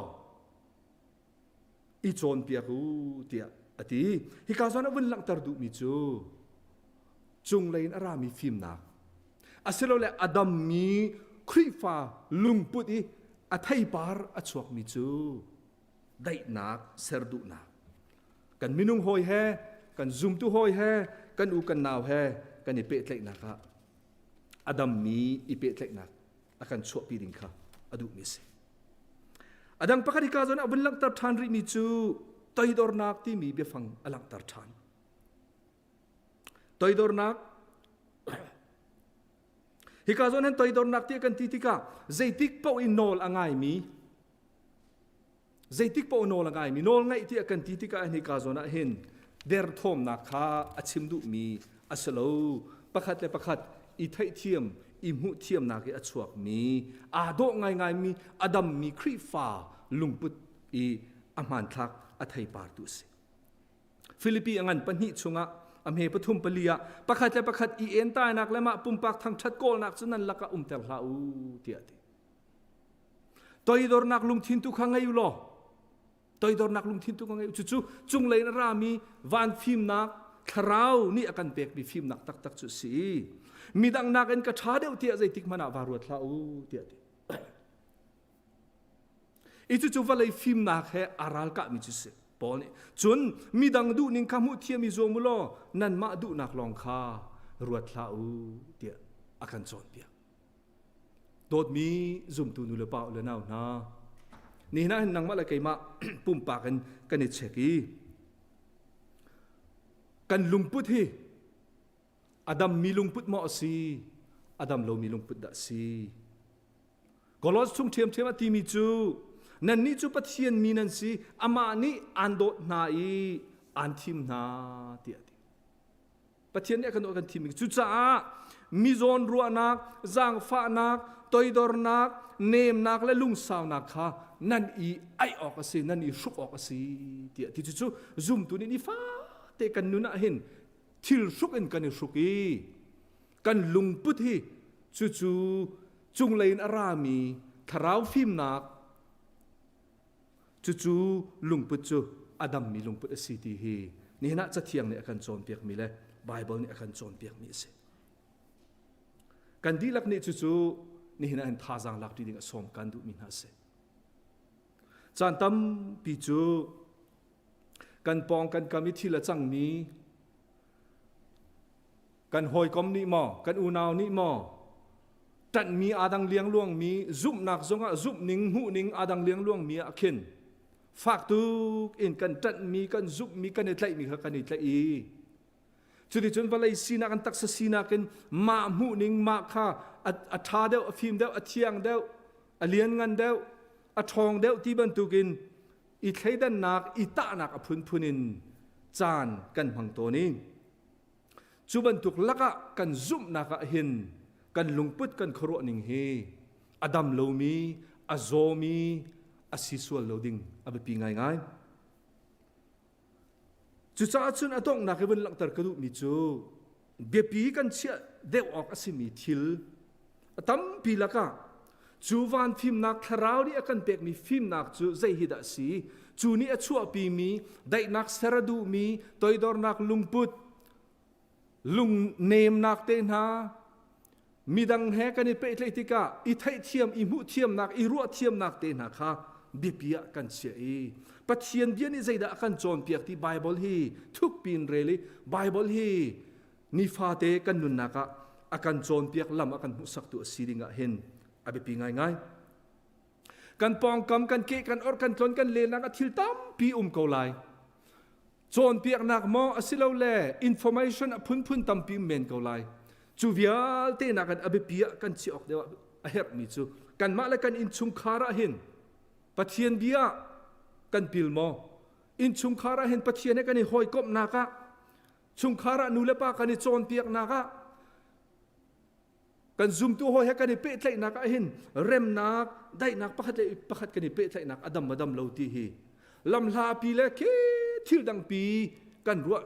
i cawnpiak u tiah a ti. Hika zawn a vun langhter duhmi cu cunglei in a rami fimnak asilole a dammi Khrihfa lungput i a theipar a chuakmi cu daihnak ser duhnak kan minung hawi he kan zumtu hawi he kan u kan nau he kan i pehtlaihnak ah a dammi i pehtlaihnak a kan chuahpi ding kha a duhmi a si. A dang pakhat hika zawn a vun langhter ṭhan rihmi cu toidornak timi biafang a langhter ṭhan. Toidornak Hika zawn hin toidornak ti kan ti tikah zeitik paoh in nawl a ngaimi Zeitik paoh nawl a ngaimi nawl ngaih tiah kan ti tikah hika zawn ah hin derthawmnak kha a chim duhmi a si lo. Pakhat le pakhat i theihthiam, i hmuhthiamnak i a chuakmi, aa dawh ngaingaimi, a dammi Khrihfa lungput i a hmanthlak a theipartu a si. Filipi a ngan pahnih chungah a hme pathum pali ah pakhat le pakhat i entainak le mah pumpak thangṭhat kawlnak cu nan lakah umter hlah u tiah a ti. Toidornak lungthin tu kha ngei u law toidornak lungthin tu kha ngei u cucu cunglei in a rami van fimnak thlarau nih a kan pekmi fimnak taktak cu a si midang nakin ka ṭha deuh tiah zeitik hmanh ah vaa ruat hlah u tiah ti i cucu vawlei fimnak he aa ralkahmi cu si Paul nih cun midang duhning kha hmuh thiam i zuam u law nanmah duhnak lawng kha ruat hlah u tiah a kan cawnpiak Dawtmi zumtu nu le pa le nau hna. Nihin ah hin nangmah le keimah pumpak in kan i check i kan lungput hi a dammi lungput maw a si a dam lomi lungput dah a si Kolos chung ṭhiamṭhiam a timi cu nannih cu Pathian mi nan si amah nih aan dawt hna i aan thim hna tiah a ti Pathian nih a kan dawt kan thim cucaah mi zawn ruahnak zaangfahnak toidornak nemnak le lungsaunak kha nan i aih awk a si nan i hruk awk a si tiah ti cucu zumtu nih nifate kan nun ah hin thil hruk in kan i hruk i kan lungput hi cucu cunglei in a rami thlarau fimnak cucu lungput cu a dammi lungput a si ti hi nihin ah cathiang nih a kan cawnpiakmi le Bible nih a kan cawnpiakmi a si. Kan dihlak nih cucu nihin ah hin thazaang lak ṭi ding a sawm kan duhmi hna a si. Caan tampi cu kan pawng kan kam i thil a cangmi kan hawikom nih maw kan unau nih maw ṭanhmi aa dang liangluangmi zumhnak zongah zumhning hmuhning aa dang liangluangmi ah khin fak tuk in kan ṭanhmi kan zumhmi kan i tlaihmi kha kan i tlaih i cuticun vawlei sinak an taksa sinak in mah hmuhning mah kha a ṭha deuh a fim deuh a thiang deuh a lianngan deuh a ṭhawng deuh ti bantukin i thleidannak i tahnak a phunphun in caan kan hmang tawn i Cu bantuk lakah kan zumhnak ah hin kan lungput kan khuaruah ning hi a dam lomi, a zawmi a si sual lo ding a biapi ngaingai. Cucaah cun a donghnak i vun langhter ka duhmi cu biapi kan chiah deuh awk a simi thil a tampi lakah cu van fimnak thlarau nih a kan pekmi fimnak cu zei hi dah a si cu nih a chuahpimi daihnak ser a duhmi toidornak lungput lungnemnak te hna midang he kan i pehtlaih tikah i theihthiam i hmuhthiamnak i ruahthiamnak te hna kha biapi ah kan chiah i Pathian bia nih zeidah a kan cawnpiak ti Bible hi thukpi in rel i Bible hi nifate kan nunnak ah a kan cawnpiak lam a kan hmuhsaktu a si ding ah hin a biapi ngaingai. Kan pawngkam kan ke kan or kan tlon kan lelnak ah thil tampi um ko lai. Cawnpiaknak maw asilole information a phunphun tampi um men ko lai. Cu vialte nak in a biapi ah kan chiah awk deuh a herhmi cu kanmah le kan innchungkhar ah hin Pathian bia kan pil maw? Innchungkhar ah hin Pathian he kan i hawikomhnak ah chungkhar ah nu le pa kan i cawnpiaknak ah kan zumtu hawi he kan i pehtlaihnak ah hin remnak daihnak pakhat le pakhat kan i pehtlaihnak a dam a dam lo ti hi lamhlapi le khi thil dangpi kan ruah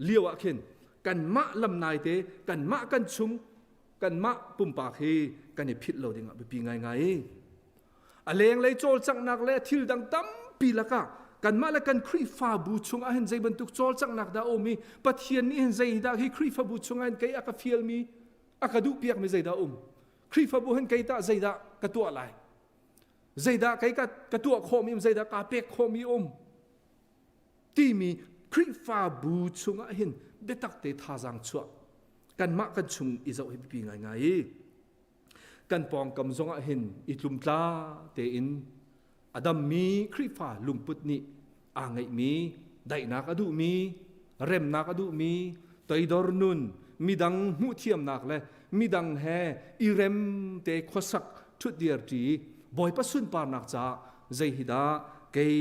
lio ah khin kanmah lamnai te kanmah kan chung kanmah pumpak hi kan i philh lo ding ah biapi ngaingai A lenglei cawlcanghnak le thil dang tampi lakah kanmah le kan Khrihfabu chungah hin zei bantuk cawlcanghnak dah a um i Pathian nih hin zeidah hi Khrihfabu chungah hin kei a ka fialmi a ka duhpiakmi zeidah a um Khrihfabu hin kei tah zeidah ka tuah lai zeidah kei ka, ka tuah khawhmi um zeidah kaa pek khawhmi um timi Khrihfabu chungah hin biatak te thazaang chuah kanmah kan chung i zoh hi biapi ngaingai i kan pawngkam zongah hin i tlumtla tein a dammi Khrihfa lungput nih aa ngeihmi daihnak a duhmi remnak a duhmi toidor nun midang hmuhthiamnak le midang he i rem te khuasak ṭhutdir ṭi Bawipa sunparnak caah zei hi dah kei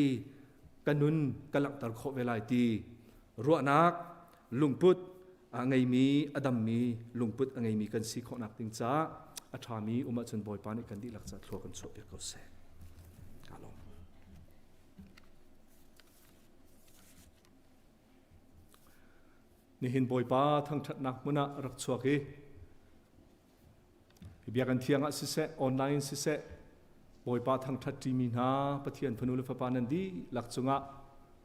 ka nun ka langhter khawh ve lai ti ruahnak lungput a ngeimi a dammi lungput a ngeimi kan si khawhnak ding caah a ṭhami um ahcun Bawipa nih kan dihlak caah thlua kan chuahpiak ko seh. Ka lawm. Nihin Bawipa thangṭhatnak hmun ah rak chuak i Hi biakinn thiang ah siseh, online in siseh, Bawipa thangṭhat ṭimi hna Pathian fanu le fapa nan dihlak cungah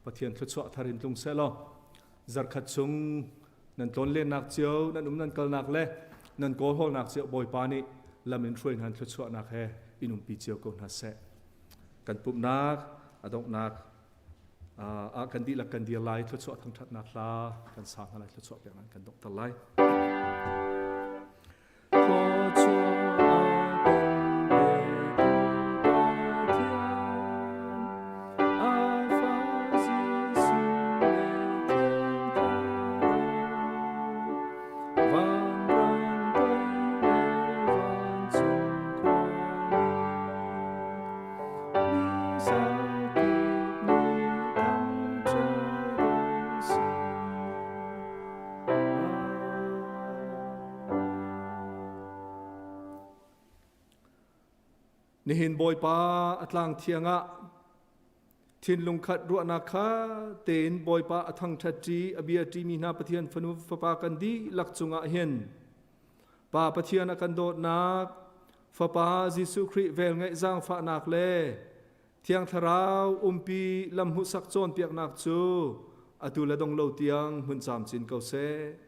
Pathian thluachuah thar in tlung seh law zarkhat chung nan tlawnlennak cio, nan um nan kalnak le nan kawlhawlnak cio Bawipa nih lam in hruai hna thluachuahnak he in umpi cio ko hna seh. Kan pumhnak a donghnak ah kan dihlak kan dir lai thluachuah thangṭhatnak hla kan sa hna lai thluachuah pek nan kan donghter lai. Thluachuah kan pe Pathian. Nihin Bawipa a tlang thiang ah thinlung khat ruahnak kha tein Bawipa a thangṭhat ṭi a bia ṭimi hna Pathian fanu fapa kan dihlak cungah hin Pa Pathian a kan dawtnak Fapa Jesuh Khrih velngeih zaangfahnak le Thiang Thlarau umpi lam hmuhsak cawnpiaknak cu atu le dong lo tiang hmun camcin ko seh.